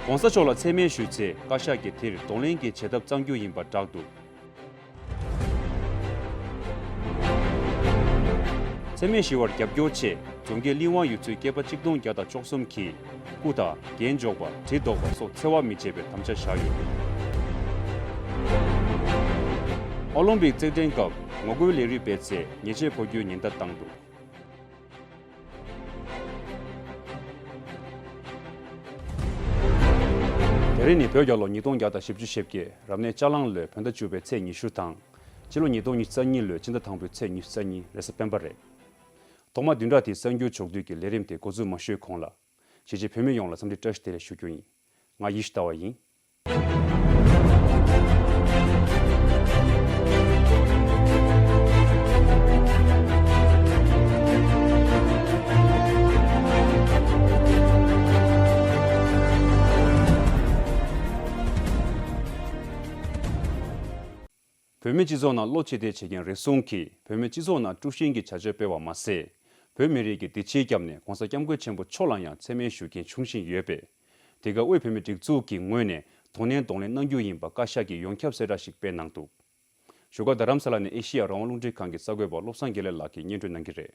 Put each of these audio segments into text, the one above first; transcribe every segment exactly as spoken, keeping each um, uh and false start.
༸གོང་ས་མཆོག་ལ་མཚན་སྨད་ཞུས་ཚེ་བཀའ་ཤག་གིས་དེར་གདོང་ལེན་གྱི་བྱེད་ཐབས་བརྩམས་རྒྱུ་ཡིན་པ་བསྒྲགས་འདུག་མཚན་སྨད་ཞུ་བར་རྒྱབ་སྐྱོར་ཆེད་རྫོང་དགེ་གླིང་དབང་ཡུལ་ཚོའི་སྐྱེས་པ་གཅིག་སྟོང་བརྒྱ་དང་བཅུ་གསུམ་གྱིས་སྐུ་དང་རྒྱན་འཇོག་པ། གྲི་འདོགས་པ་སོགས་འཚེ་བ་མི་བྱེད་པའི་དམ་བཅའ་བཞག་ཡོད་འདུག་ཨོ་ལིམ་པིག་རྩེད་འགྲན་སྐབས་ངོ་རྒོལ་ལས་རིགས་སྤེལ་ཚེ་ཉེས་ཆད་ཕོག་རྒྱུའི་ཉེན་བརྡ་བཏང་འདུག་དེ་རིང་ནི་བོད་རྒྱལ་ལོ་ཉིས་སྟོང་བརྒྱ་དང་བཞི་བཅུ་ཞེ་བརྒྱད། རབ་གནས་ལྕགས་གླང་ལོའི་བོད་ཟླ་བཅུ་པའི་ཚེས་ཉི་ཤུ་དང་། སྤྱི་ལོ་ཉིས་སྟོང་ཉི་ཤུ་རྩ་གཉིས་ལོའི་སྤྱི་ཟླ་དང་པོའི་ཚེས་ཉི་ཤུ་རྩ་གཉིས་རེས་གཟའ་སྤེན་པ་རེད། ཐོག་མར་བདུན་ཕྲག་འདིའི་གསར་འགྱུར་ཕྱོགས་བསྡུས་ཀྱི་ལས་རིམ་དེ་འགོ་འཛུགས་མ་ཞུས་གོང་ལ། གཞིས་བྱེས་བོད་མི་ཡོངས་ལ་འཚམས་འདྲི་བཀྲ་ཤིས་བདེ་ལེགས་ཞུ་རྒྱུ་ཡིན། ང་ཡེ་ཤེས་ཟླ་བ་ཡིན། བོད་མིའི་སྤྱི་ཚོགས་ནང་བློ་ཕྱིར་བལྟས་བྱེད་མཁན་རེ་ཟུང་གིས་བོད་མིའི་སྤྱི་ཚོགས་ནང་དཀྲུག་ཤིང་གི་བྱ་སྤྱོད་སྤེལ་བ་མ་ཟད། བོད་མི་རིགས་ཀྱི་བདེ་སྐྱིད་བརྒྱབ་ནས་༸གོང་ས་༸སྐྱབས་མགོན་ཆེན་པོ་མཆོག་ལ་ཡང་མཚན་སྨད་ཞུ་མཁན་བྱུང་བཞིན་ཡོད་པས། དེ་ག་དབུས་བོད་མིའི་སྒྲིག་འཛུགས་ཀྱི་ངོས་ནས་དོ་ནན་གདོང་ལེན་གནང་རྒྱུ་ཡིན་པ་བཀའ་ཤག་གིས་ཡོངས་ཁྱབ་གསལ་བསྒྲགས་ཤིག་སྤེལ་གནང་འདུག་བཞུགས་སྒར་རྡ་རམ་ས་ལ་ནས་ཨེ་ཤེ་ཡ་རང་དབང་རླུང་འཕྲིན་ཁང་གི་གསར་འགོད་པ་བློ་བཟང་དགེ་ལེགས་ལགས་ཀྱིས་སྙན་སྒྲོན་གནང་གི་རེད།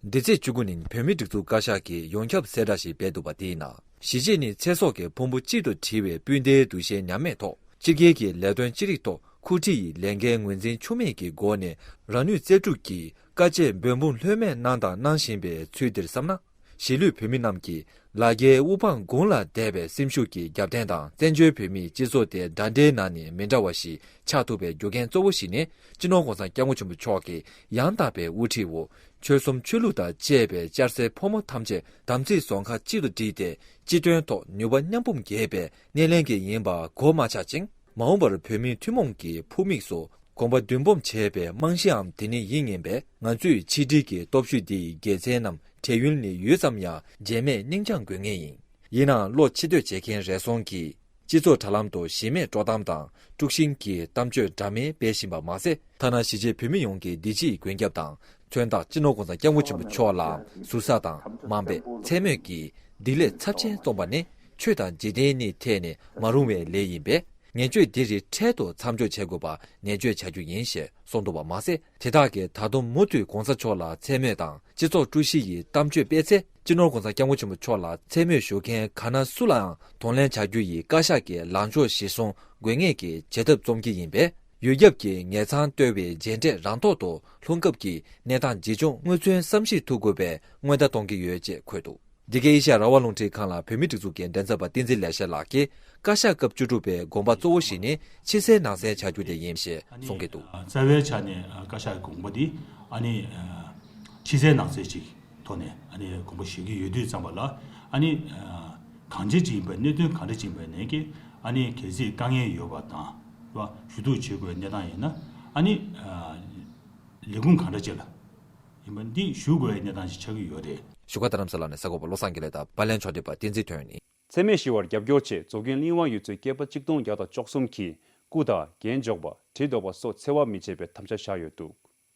འདི་ཚེས་བཅུ་དགུ་ཉིན་བོད་མིའི་སྒྲིག་འཛུགས་བཀའ་ཤག་གིས་ཡོངས་ཁྱབ་གསལ་བསྒྲགས་ཤིག་སྤེལ་འདུག་པ། དེའི་ནང་གཞིས་བྱེས་ནི་ཚེ་སྲོག་གི་ཕུང་པོ་གཅིག་ཏུ་དྲིལ་བའི་སྤུན་ཟླའི་འདུ་ཤེས་ཉམས་མེད་ཐོག་སྤྱི་སྒེར་གྱི་ལས་དོན་ཅི་རིགས་ཐོག་ཁུ་ཁྲི་ཡི་ལས་འགན་ངོས་འཛིན་འཆུག་མེད་ཀྱི་སྒོ་ནས་རང་ནུས་རྩལ་སྤྲུགས་ཀྱིས་དཀའ་སྤྱད་འབད་འབུངས་ལྷོད་མེད་གནང་དང་གནང་བཞིན་པའི་ཚུལ་འདིར་བསམ་ན། གཞིས་ལུས་བོད་མི་རྣམས་ཀྱིས་ལ་རྒྱའི་དབུ་འཕང་དགུང་ལ་བསྡད་པའི་སེམས་ཤུགས་ཀྱི་རྒྱབ་རྟེན་དང་། བཙན་བྱོལ་བོད་མིའི་སྤྱི་ཚོགས་དེ་འདྲ་འདྲའི་ནང་ནས་མི་འདྲ་བ་ཞིག་ཆགས་ཐུབ་པའི་རྒྱུ་རྐྱེན་གཙོ་བོ་ཞིག་ནི། སྤྱི་ནོར་༸གོང་ས་༸སྐྱབས་མགོན་ཆེན་པོ་མཆོག་གིས་ཡང་དག་པའི་དབུ་ཁྲིད་འོག་ཆོལ་གསུམ་ཆོས་ལུགས་དང་བཅས་པའི་སྐྱ་སེར་ཕོ་མོ་ཐམས་ཅད་དམ་ཚིག་རྫོང་ཁ་གཅིག་ཏུ་བསྒྲིལ་ཏེ། སྤྱི་དོན་ཐོག་ནུས་པ་མཉམ་སྤུངས་རྒྱས་པའི་སྣེ་ལེན་གྱི་ཡིན་པ་གོ་མ་ཆག་ཅིང་། མ་འོངས་པར་བོད་མིའི་ཐུན་མོང་གི་ཕུགས་དམིགས་སུ་དགོངས་པ་མདུན་སྤོམ་བྱས་པའི་རྨང་གཞིའམ་དེ་ནི་ཡིན་ངེས་པས། ང་ཚོས་ཆིག་སྒྲིལ་གྱི་སྟོབས་ཤུགས་འདིའི་དགེ་མཚན་རྣམས་བགྲེས་ཡོལ་ནས་ཡུད་ཙམ་ཡང་བརྗེད་མེད་སྙིང་བཅངས་དགོས་ངེས་ཡིན། ཡིན་ནའང་བློ་ཕྱིར་ལྟོས་བྱེད་མཁན་རེ་ཟུང་གིས། སྤྱི་ཚོགས་དྲ་ལམ་དུ་གཞི་མེད་དཀྲོག་གཏམ་དང་དཀྲུག་ཤིང་གི་གཏམ་བརྗོད་འདྲ་མིན་སྤེལ་བཞིན་པ་མ་ཟད། ཐ་ན་གཞིས་བྱེས་བོད་མི་ཡོངས་ཀྱི་བདེ་སྐྱིད་མགོན་སྐྱབས་དང་མཚོན་རྟགས་སྤྱི་ནོར་༸གོང་ས་༸སྐྱབས་མགོན་ཆེན་པོ་མཆོག་ལའང་ཟུར་ཟ་དང་དམའ་འབེབས་མཚན་སྨོད་ཀྱིས་བདེ་ལེགས་ཚབས་ཆེན་སྟོན་པ་ནི་ཆོས་དང་འཇིག་རྟེན་གཉིས་ཐད་ནས་མ་རུང་བའི་ལས་ཡིན་པས། ངན་སྤྱོད་འདི་རིགས་འཕྲལ་དུ་མཚམས་འཇོག་བྱེད་དགོས་པ་ནན་བརྗོད་བྱ་རྒྱུ་ཡིན་ཞེས་གསུངས་འདུག་པ་མ་ཟད། དེ་དག་གིས་ད་དུང་མུ་མཐུད་༸གོང་ས་མཆོག་ལ་མཚན་སྨོད་དང་སྤྱི་ཚོགས་དཀྲུག་ཤིང་གི་གཏམ་བརྗོད་སྤེལ་ཚེ། སྤྱི་ནོར་༸གོང་ས་༸སྐྱབས་མགོན་ཆེན་པོ་མཆོག་ལ་མཚན་སྨོད་ཞུ་མཁན་ག་ན་སུ་ལའང་གདོང་ལེན་བྱ་རྒྱུ་ཡི་བཀའ་ཤག་གི་ལངས་ཕྱོགས་གཞིར་བཟུང་དགོས་ངེས་ཀྱི་བྱེད་ཐབས་རྩོམ་གྱི་ཡིན་པས། ཡུལ་ཁྱབ་ཀྱི་ངེད་ཚང་བརྟོལ་བའི་རྗེས་འབྲས་རང་ཐོག་ཏུ་ལྷུང་སྐབས་ཀྱི་གནས་སྟངས་ཇི་བྱུང་དངོས་མཚོན་བསམ་གཞིག་ཐུབ་དགོས་པའི་སྔོན་བརྡ་གཏོང་གི་ཡོད་ཅེས་འཁོད་འདུག་འདི་གའི་ཨེ་ཤ་ཡ་རང་དབང་རླུང་འཕྲིན་ཁང་ལ་བོད་མིའི་སྒྲིག་འཛུགས་ཀྱི་མགྲིན་ཚབ་པ་བསྟན་འཛིན་ལེགས་བཤད་ལགས་ཀྱིས། བཀའ་ཤག་སྐབས་བཅུ་དྲུག་པའི་དགོངས་པ་གཙོ་བོ་ཞིག་ནི་ཕྱི་གསལ་ནང་གསལ་བྱ་རྒྱུ་དེ་ཡིན་ཞེས་གསུང་གི་འདུག་རྩ་བའི་ཆ་ནས་བཀའ་ཤག་གི་དགོངས་པ་འདི་ཨ་ནི་ཕྱི་གསལ་ནང་གསལ་ཅིག་ཐོག་ནས་ཨ་ནི་དགོངས་པ་བཞེས་ཀྱི་ཡོད་དུས་ཙམ་པ་ལ། ཨ་ནི་གང་ཅི་ཅིག་ཡིན་པའི་གནད་དོན་གང་འདྲ་ཅིག་ཡིན་པའི་ནས་ཀྱི་ཨ་ནི་གལ་སྲིད་དཀའ་ངལ་ཡོད་པ་དང་རེད་བ། ཞུ་གཏུག་བྱེད་དགོས་གནས་སྟངས་ཡིན་ན། ཨ་ནི་ལས་ཁུངས་གང་འདྲ་ཅིག་ལ་ཡིན་པ་འདི་ཞུ་དགོས་གནས་སྟངས་ཤིག་ཆགས་ཀྱི་ཡོད་རེད། བཞུགས་སྒར་རྡ་རམ་ས་ལ་ནས་གསར་འགོད་པ་བློ་བཟང་དགེ་ལེགས་དང་པར་ལེན་ཕྱོགས་སྒྲིག་པ་བསྟན་འཛིན་དོན་གཉིས། མཚན་སྨད་ཞུ་བར་རྒྱབ་སྐྱོར་ཆེད་མཛོ་རྒན་གླིང་དབང་ཡུལ་ཚོའི་སྐྱེས་པ་གཅིག་སྟོང་བརྒྱ་དང་བཅུ་གསུམ་གྱིས་སྐུ་དང་རྒྱན་འཇོག་པ། གྲི་འདོགས་པ་སོགས་འཚེ་བ་མི་བྱེད་པའི་དམ་བཅའ་བཞག་ཡོད་འདུག་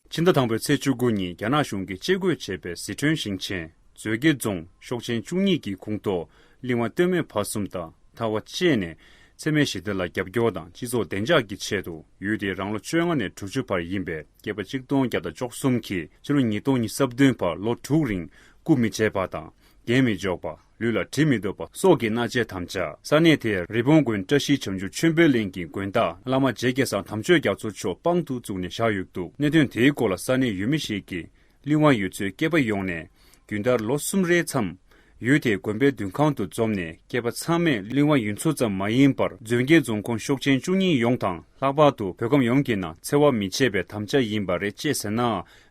ཕྱི་ཟླ་དང་པོའི་ཚེས་བཅུ་དགུ་ཉིན་རྒྱ་ནག་གཞུང་གིས་བཅད་བགོས་བྱས་པའི་ཟི་ཁྲོན་ཞིང་ཆེན་མཛོད་དགེ་རྫོང་ཤོག་ཆེན་བཅུ་གཉིས་ཀྱི་ཁོངས་གཏོགས་གླིང་དབང་སྟོད་སྨད་བར་གསུམ་དང་མཐའ་དབར་བཅས་ནས། མཚན་སྨད་ཞི་བདེ་ལ་རྒྱབ་སྐྱོར་དང་སྤྱི་ཚོགས་བདེ་འཇགས་ཀྱི་ཆེད་དུ་ཡུལ་དེའི་རང་ལོ་བཅོ་ལྔ་ནས་དྲུག་ཅུ་བར་ཡིན་པའི་སྐྱེས་པ་གཅིག་སྟོང་བརྒྱ་དང་བཅུ་གསུམ་གྱིས་ཕྱི་ལོ་ཉིས་སྟོང་ཉི་ཤུ་རྩ་བདུན་བར་ལོ་དྲུག་རིང་སྐུ་མི་བྱེད་པ་དང་། རྒྱན་མི་འཇོག་པ། ལུས་ལ་གྲི་མི་འདོགས་པ་སོགས་ཀྱི་མནའ་བཅད་དམ་བཅའ། ས་གནས་དེའི་རི་བོང་དགོན་བཀྲ་ཤིས་བྱང་ཆུབ་ཆོས་འཕེལ་གླིང་གི་དགོན་བདག་བླ་མ་རྗེ་སྐལ་བཟང་དམ་ཆོས་རྒྱ་མཚོ་མཆོག་དཔང་དུ་བཙུགས་ནས་བཞག་ཡོད་འདུག་གནད་དོན་དེའི་སྐོར་ལ་ས་གནས་ཡུལ་མི་ཞིག་གིས། གླིང་དབང་ཡུལ་ཚོའི་སྐྱེས་པ་ཡོངས་ནས་རྒྱུན་ལྟར་ལོ་གསུམ་རེའི་མཚམས། ཡུལ་དེའི་དགོན་པའི་མདུན་ཁང་དུ་འཛོམས་ནས། སྐྱེས་པ་ཚང་མས་གླིང་དབང་ཡུལ་ཚོ་ཙམ་མ་ཡིན་པར། མཛོད་དགེ་རྫོང་ཁོངས་ཤོག་ཆེན་བཅུ་གཉིས་ཡོངས་དང་། ལྷག་པར་དུ་བོད་ཁམས་ཡོངས་ཀྱི་ནང་འཚེ་བ་མི་བྱེད་པའི་དམ་བཅའ་ཡིན་པ་རེད་ཅེས་ཟེར་ན་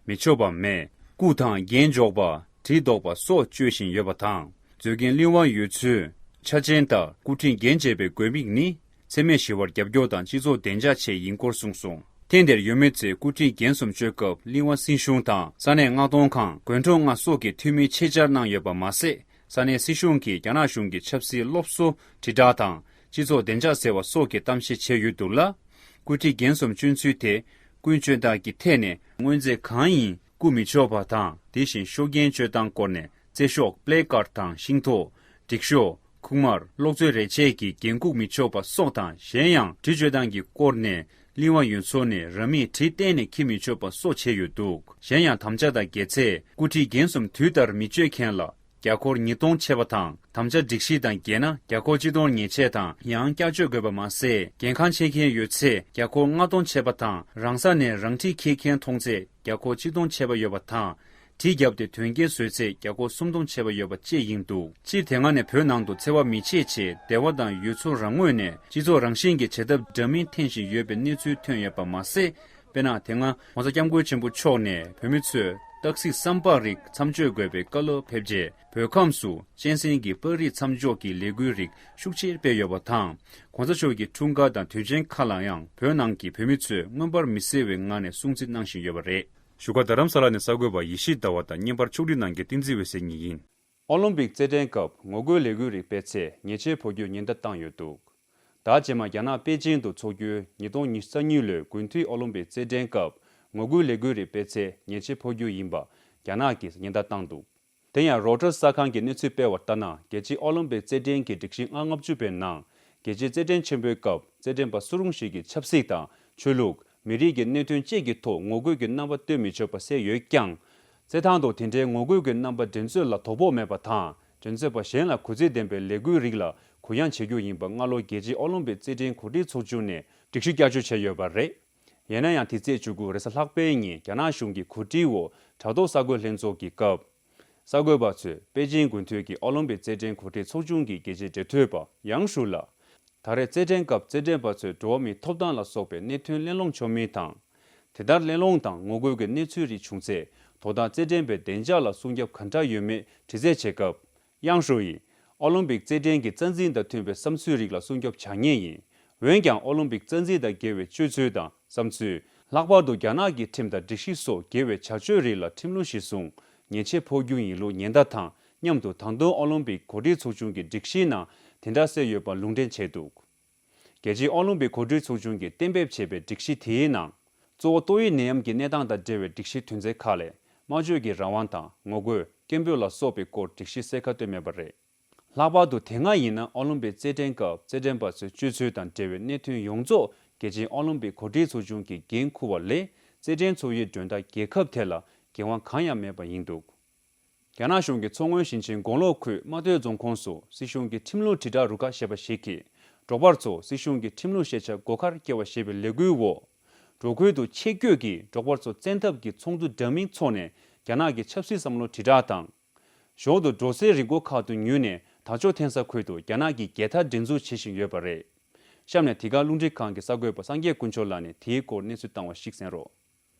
མི་ཆོག་པ་མེད། སྐུ་དང་རྒྱན་འཇོག་པ། གྲི་འདོགས་པ་སོགས་སྤྱོད་བཞིན་ཡོད་པ་དང་། མཛོད་དགེ་གླིང་དབང་ཡུལ་ཚོའི་ཆ་ཆེན་ལྟར་སྐུ་ཕྲེང་རྒྱན་འབྱེད་པའི་དགོས་དམིགས་ནི། མཚན་སྨད་ཞི་བར་རྒྱབ་སྐྱོར་དང་སྤྱི་ཚོགས་བདེ་འཇགས་ཆེད་ཡིན་སྐོར་གསུངས་སོང་། ཐེངས་འདིར་ཡུལ་མི་ཚོས་སྐུ་ཕྲེང་རྒྱན་གསུམ་གཅོད་སྐབས་གླིང་དབང་སྲིད་གཞུང་དང་ས་གནས་མངགས་གཏོང་ཁང་། དགོན་གྲོང་ལྔ་སོགས་ཀྱི་འཐུས་མི་ཆེད་བཅར་གནང་ཡོད་པ་མ་ཟད། ས་གནས་སྲིད་གཞུང་གིས་རྒྱ་ནག་གཞུང་གི་ཆབ་སྲིད་སློབ་གསོ་དྲིལ་བསྒྲགས་དང་། སྤྱི་ཚོགས་བདེ་འཇགས་ཟེར་བ་སོགས་ཀྱི་གཏམ་བཤད་བྱས་ཡོད་འདུག་ལ། སྐུ་ཕྲེང་རྒྱན་གསུམ་སྤྱོད་ཚུལ་དེ། ཀུན་སྤྱོད་སྟངས་ཀྱི་ཐད་ནས་དངོས་རྫས་གང་ཡིན་སྐུ་མི་ཆོག་པ་དང་། དེ་བཞིན་ཤོག་རྒྱན་སྤྱོད་སྟངས་སྐོར་ནས་རྩེ་ཤོག་པླེ་ཀར་དང་ཤིང་ཏོག་སྒྲིག་ཤོག་ཁུག་དམར། གློག་མཛོད་རས་ཆས་ཀྱི་འགན་འཁུར་མི་ཆོག་པ་སོགས་དང་། གཞན་ཡང་གྲི་གཅོད་སྟངས་ཀྱི་སྐོར་ནས་གླིང་བ་ཡོད་ཚོ་ནས་རང་མིས་གྲི་གཏན་ནས་འཁྱེར་མི་ཆོག་པ་སོགས་བྱས་ཡོད་འདུག་གཞན་ཡང་དམ་བཅའ་དང་འགལ་ཚེ་སྐུ་ཁྲིའི་འགན་གསུམ་དུས་ལྟར་མི་གཅོད་མཁན་ལ་རྒྱ་སྒོར་ཉིས་སྟོང་ཆད་པ་དང་། དམ་བཅའ་སྒྲིག་གཞི་དང་འགལ་ན་རྒྱ་སྒོར་གཅིག་སྟོང་ཉེས་ཆད་དང་ཡང་བསྐྱར་བཅོས་དགོས་པ་མ་ཟད། འགན་ཁག་ཆེ་མཁན་ཡོད་ཚེ་རྒྱ་སྒོར་ལྔ་སྟོང་ཆད་པ་དང་། རང་ས་ནས་རང་གྲི་འཁྱེར་མཁན་མཐོང་ཚེ་རྒྱ་སྒོར་གཅིག་སྟོང་ཆད་པ་ཡོད་པ་དང་། གྲི་བརྒྱབ་སྟེ་དོན་རྐྱེན་བཟོས་ཚེ་རྒྱ་སྒོར་སུམ་སྟོང་ཆད་པ་ཡོད་པ་བཅས་ཡིན་འདུག་སྤྱིར་དེ་སྔ་ནས་བོད་ནང་དུ་འཚེ་བ་མི་བྱེད་ཆེད་སྡེ་བ་དང་ཡུལ་ཚོ་རང་ངོས་ནས་སྤྱི་ཚོགས་རང་བཞིན་གྱི་བྱེད་ཐབས་འདྲ་མིན་འཐེན་བཞིན་ཡོད་པའི་གནས་ཚུལ་ཐོན་ཡོད་པ་མ་ཟད། དཔེར་ན། དེ་སྔ་༸གོང་ས་༸སྐྱབས་མགོན་ཆེན་པོ་མཆོག་ནས་བོད་མི་ཚོས་སྟག་གཟིག་སྲམ་ཕག་རིགས་མཚམས་གཅོད་དགོས་པའི་བཀའ་སློབ་ཕེབས་རྗེས། བོད་ཁམས་སུ་གཅན་གཟན་གྱི་སྤགས་རིགས་མཚམས་འཇོག་གི་ལས་འགུལ་རིགས་ཤུགས་ཆེར་སྤེལ་ཡོད་པ་དང་། ༸གོང་ས་མཆོག་གི་འཁྲུངས་སྐར་དང་དུས་ཆེན་ཁག་ལ་ཡང་བོད་ནང་གི་བོད་མི་ཚོས་མངོན་པར་མི་གསལ་བའི་ངང་ནས་སྲུང་བརྩི་གནང་བཞིན་ཡོད་པ་རེད། བཞུགས་སྒར་རྡ་རམ་ས་ལ་ནས་གསར་འགོད་པ་ཡེ་ཤེས་ཟླ་བ་དང་། བརྙན་པར་ཕྱོགས་སྒྲིག་གནང་མཁན་བསྟན་འཛིན་འོད་ཟེར་གཉིས་ཡིན། ཨོ་ལིམ་པིག་རྩེད་འགྲན་སྐབས་ངོ་རྒོལ་ལས་འགུལ་རིགས་སྤེལ་ཚེ་ཉེས་ཆད་ཕོག་རྒྱུའི་ཉེན་བརྡ་བཏང་ཡོད་འདུག་ད་རྗེས་མ་རྒྱ་ནག་པེ་ཅིང་དུ་འཚོགས་རྒྱུའི་ཉིས་སྟོང་ཉི་ཤུ་རྩ་གཉིས་ལོའི་དགུན་དུས་ཨོ་ལིམ་པིག་རྩེད་འགྲན་སྐབས་ངོ་རྒོལ་ལས་འགུལ་རིགས་སྤེལ་ཚེ་ཉེས་ཆད་ཕོག་རྒྱུ་ཡིན་པ་རྒྱ་ནག་གིས་ཉེན་བརྡ་བཏང་འདུག་དེ་ཡང་རོ་ཊར་གསར་ཁང་གིས་གནས་ཚུལ་སྤེལ་བར་ལྟར་ན། རྒྱལ་སྤྱིའི་ཨོ་ལིམ་པིག་རྩེད་འགྲན་གྱི་སྒྲིག་གཞི་ལྔ་ལྔ་བཅུ་པའི་ནང་། རྒྱལ་སྤྱིའི་རྩེད་འགྲན་ཆེན་པོའི་སྐབས་རྩེད་འགྲན་པ་སུ་རུང་ཞིག་གི་ཆབ་སྲིད་དང་ཆོས་ལུགས། མི་རིགས་ཀྱི་གནད་དོན་བཅས་ཀྱི་ཐོག་ངོ་རྒོལ་གྱི་རྣམ་པ་སྟོན་མི་ཆོག་པ་གསལ་ཡོད་ཀྱང་། རྩེད་ཐང་དུ་དེ་འདྲའི་ངོ་རྒོལ་གྱི་རྣམ་པ་འགྲན་རྩོད་ལ་དོ་ཕོག་མེད་པ་དང་། འགྲན་རྩོད་པ་གཞན་ལ་གུས་བརྩི་ལྡན་པའི་ལས་འགུལ་རིགས་ལ་གུ་ཡངས་བྱེད་རྒྱུ་ཡིན་པ་སྔ་ལོ་རྒྱལ་སྤྱིའི་ཨོ་ལིམ་པིག་རྩེད་འགྲན་གོ་སྒྲིག་ཚོགས་ཆུང་ནས་སྒྲིག་གཞི་བསྐྱར་བཅོས་བྱས་ཡོད་པ་རེད། ཡིན་ན་ཡང་། དེ་ཚེས་བཅུ་དགུ་རེས་གཟའ་ལྷག་པའི་ཉིན་རྒྱ་ནག་གཞུང་གི་གོ་སྒྲིག་འོག་དྲ་ཐོག་གསར་འགོད་ལྷན་ཚོགས་ཀྱི་སྐབས། གསར་འགོད་པ་ཚོས་པེ་ཅིང་དགུན་དུས་ཀྱི་ཨོ་ལིམ་པིག་རྩེད་འགྲན་གོ་སྒྲིག་ཚོགས་ཆུང་གི་རྒྱལ་སྤྱིའི་འབྲེལ་མཐུད་པ་ཡང་ཧྲུའུ་ལ། ད་རེས་རྩེད་འགྲན་སྐབས་རྩེད་འགྲན་པ་ཚོའི་འགྲོ་བ་མིའི་ཐོབ་ཐང་ལ་སོགས་པའི་གནད་དོན་གླེང་སློང་བྱུང་མིན་དང་། དེ་ལྟར་གླེང་སློང་དང་ངོ་རྒོལ་གྱི་གནས་ཚུལ་རིགས་བྱུང་ཚེ། དོ་བདག་རྩེད་འགྲན་པའི་བདེ་འཇགས་ལ་སྲུང་སྐྱོབ་ག་འདྲ་ཡོད་མེད་དྲི་རྩད་བྱེད་སྐབས། ཡང་ཧྲུའུ་ཡིས། ཨོ་ལིམ་པིག་རྩེད་འགྲན་གྱི་རྩ་འཛིན་དང་མཐུན་པའི་བསམ་ཚུལ་རིགས་ལ་སྲུང་སྐྱོབ་བྱ་ངེས་ཡིན། འོན་ཀྱང་། ཨོ་ལིམ་པིག་རྩ་འཛིན་དང་འགལ་བའི་སྤྱོད་ཚུལ་དང་བསམ་ཚུལ། ལྷག་པར་དུ་རྒྱ་ནག་གི་ཁྲིམས་དང་སྒྲིག་གཞི་སོགས་འགལ་བའི་བྱ་སྤྱོད་རིགས་ལ་ཁྲིམས་ལུགས་གཞིར་བཟུང་ཉེས་ཆད་ཕོག་རྒྱུ་ཡིན་ལུགས་ཉེན་བརྡ་དང་མཉམ་དུ། ད་དུང་ཨོ་ལིམ་པིག་གོ་སྒྲིག་ཚོགས་ཆུང་གི་སྒྲིག་གཞིའི་ནང་དེ་འདྲ་གསལ་ཡོད་པ་ལུང་འདྲེན་བྱས་འདུག་རྒྱལ་སྤྱིའི་ཨོ་ལིམ་པིག་གོ་སྒྲིག་ཚོགས་ཆུང་གིས་གཏན་འབེབས་བྱས་པའི་སྒྲིག་གཞི་དེའི་ནང་། གཙོ་བོ་ཏོག་དབྱིབས་ནད་ཡམས་ཀྱི་གནས་སྟངས་དང་འབྲེལ་བའི་སྒྲིག་གཞི་དོན་ཚན་ཁག་ལས། སྨྲ་བརྗོད་ཀྱི་རང་དབང་དང་། ངོ་རྒོལ། སྐད་འབོད་ལ་སོགས་པའི་སྐོར་སྒྲིག་གཞི་གསལ་ཁ་བཏོན་མེད་པ་རེད། ལྷག་པར་དུ་དེ་སྔ་ཡིན་ན་ཨོ་ལིམ་པིག་རྩེད་འགྲན་སྐབས་རྩེད་འགྲན་པ་ཚོའི་སྤྱོད་ཚུལ་དང་འབྲེལ་བའི་གནད་དོན་ཡོངས་རྫོགས་རྒྱལ་སྤྱིའི་ཨོ་ལིམ་པིག་གོ་སྒྲིག་ཚོགས་ཆུང་གིས་འགན་འཁུར་བ་ལས། རྩེད་འགྲན་ཚོགས་ཡུལ་མགྲོན་བདག་རྒྱལ་ཁབ་དེ་ལ་འགན་དབང་གང་ཡང་མེད་པ་ཡིན་འདུག་རྒྱ་ནག་གཞུང་གིས་མཚོ་སྔོན་ཞིང་ཆེན་དགུང་ལོ་ཁུལ་རྨ་སྟོད་རྫོང་ཁོངས་སུ་སྲིད་གཞུང་གི་ཁྲིམས་ལུགས་དྲིལ་བསྒྲགས་རུ་ཁག་ཞེས་པ་ཞིག་གིས། འབྲོག་པ་ཚོར་སྲིད་གཞུང་གི་ཁྲིམས་ལུགས་ཤེས་བྱ་སྒོ་ཁར་སྐྱེལ་བ་ཞེས་པའི་ལས་འགུལ་འོག་འབྲོག་ཁུལ་དུ་ཆེད་བསྐྱོད་ཀྱིས་འབྲོག་པ་ཚོ་བཙན་ཐབས་ཀྱིས་ཚོགས་འདུ་འདྲ་མིན་འཚོགས་ནས། རྒྱ་ནག་གི་ཆབ་སྲིད་བསམ་བློ་དྲིལ་བསྒྲགས་དང་། གཞོགས་སུ་འབྲོག་སའི་རི་མགོ་ཁག་ཏུ་ཉུལ་ནས། དར་ལྕོག་འཐེན་ས་ཁུལ་དུ་རྒྱ་ནག་གི་རྒྱལ་དར་སྒྲེང་འཛུགས་བྱེད་བཞིན་ཡོད་པ་རེད། གཤམ་ནས་དེ་ག་རླུང་འཕྲིན་ཁང་གི་གསར་འགོད་པ་སངས་རྒྱས་དཀོན་མཆོག་ལགས་ནས་དེའི་སྐོར་གནས་ཚུལ་བཏང་བ་ཞིག་གསན་རོགས།